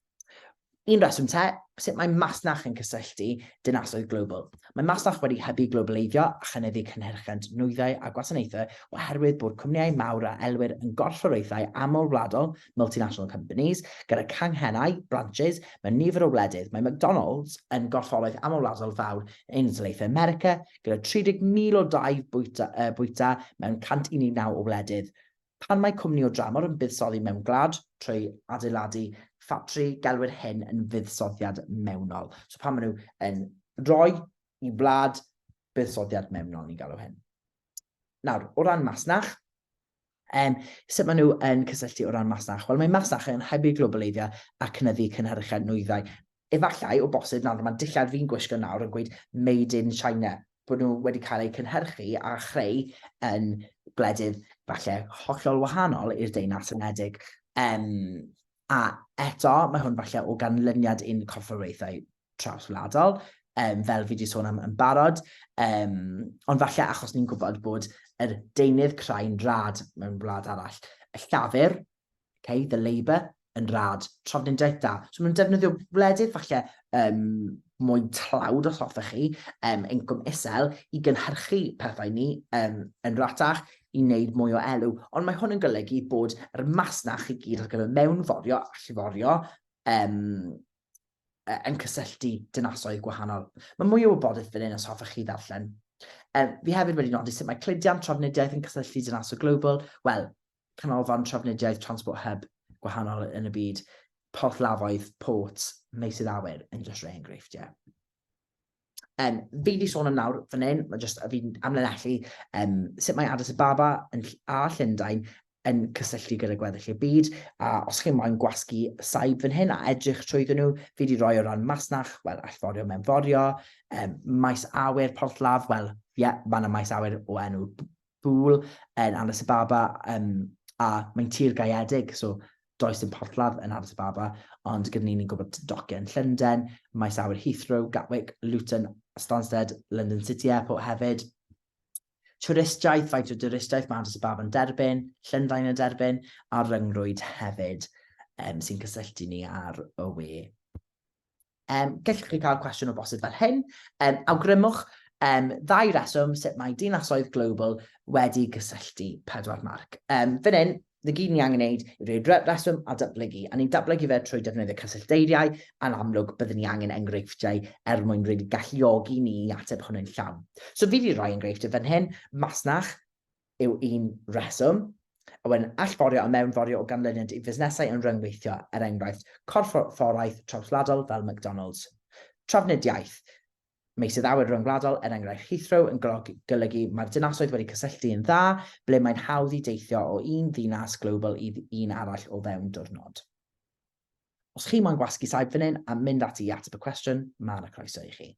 Un reswm te, sut mae masnach yn cysylltu dinasoedd global. Mae masnach wedi hybu globaleiddio a chynyddu cynhyrchiant nwyddau a gwasanaethau oherwydd bod cwmnïau mawr a elwir yn gorfforaethau amlwladol, multinational companies, gyda canghennau, branches, mewn nifer o wledydd. Mae McDonald's yn gorfforaeth amlwladol fawr yn Unol Daleithiau America, gyda 30,000 o dai bwyta, uh, bwyta mewn 119 o wledydd. Pan mae cwmni o dramor yn buddsoddi mewn gwlad trwy adeiladu ffatri, gelwir hyn yn fuddsoddiad mewnol. So pan maen nhw yn rhoi i wlad, buddsoddiad mewnol ni'n galw hyn. Nawr, o ran masnach, um, sut maen nhw yn cysylltu o ran masnach? Wel, mae masnach yn hybu globaleiddio a cynyddu cynhyrchiad nwyddau. Efallai, o bosib, nawr mae dillad fi'n gwisgo nawr yn gweud Made in China, bod nhw wedi cael eu cynhyrchu a chreu yn gwledydd falle hollol wahanol i'r Deyrnas Unedig. Um, a eto, mae hwn falle o ganlyniad i'n corfforaethau trawswladol, um, fel fi wedi sôn am yn barod, um, ond falle achos ni'n gwybod bod yr deunydd crau'n rad mewn gwlad arall. Y llafur, okay, the labour, yn rad, trafnidiaeth da. So maen nhw'n defnyddio wledydd falle um, mwy tlawd os hoffech chi, um, incwm isel, i gynhyrchu pethau ni um, yn ratach i wneud mwy o elw. Ond mae hwn yn golygu bod yr masnach i gyd ar gyfer mewnforio a lliforio um, yn cysylltu dinasoedd gwahanol. Mae mwy o wybodaeth fan hyn os hoffech chi ddarllen. Um, fi hefyd wedi nodi sut mae cludiant trafnidiaeth yn cysylltu dinasoedd global. Wel, canolfan trafnidiaeth Transport Hub gwahanol yn y byd, porthladdoedd, ports, meysydd awyr, yn jyst rhai enghreifftiau. Um, fi wedi sôn am nawr fan hyn, mae jyst fi'n amlinellu um, sut mae Addis Ababa yn, a Llundain yn cysylltu gyda gweddill y byd, a os chi'n moyn gwasgu saib fan hyn a edrych trwyddyn nhw, fi wedi rhoi o ran masnach, wel, allforio, mewnforio, um, maes awyr, porthladd, wel, ie, yeah, mae yna maes awyr o enw Bŵl yn Addis Ababa, um, a mae'n tir gaeedig, so does dim porthladd yn Addis Ababa, ond gyda ni ni'n gwybod dociau yn Llundain, maes awyr Heathrow, Gatwick, Luton, Stansted, London City Airport hefyd. Twristiaeth, faint o dwristiaeth mae Addis Ababa yn derbyn, Llundain yn derbyn, a ryngrwyd hefyd um, sy'n cysylltu ni ar y we. Um, gallwch chi cael cwestiwn o bosib fel hyn. Um, awgrymwch um, ddau reswm sut mae dinasoedd global wedi gysylltu pedwar marc. Um, fan hyn, na gyd ni angen wneud yw rhoi reswm a datblygu, a ni'n datblygu fe trwy defnyddio cysyllteiriau, a'n amlwg byddwn ni angen enghreifftiau er mwyn really galluogi ni i ateb hwn yn llawn. So fi wedi rhoi enghreifftiau fan hyn, masnach, yw un rheswm, a wedyn allforio a mewnforio o ganlyniad i fusnesau yn rhyngweithio, er enghraifft, corfforaeth trawswladol fel McDonald's. Trafnidiaeth, meysydd awyr ryngwladol, er enghraifft Heathrow, yn golygu mae'r dinasoedd wedi cysylltu yn dda, ble mae'n hawdd i deithio o un ddinas global i un arall o fewn diwrnod. Os chi moyn gwasgu saib fan hyn a mynd ati i ateb y cwestiwn, mae yna croeso i chi.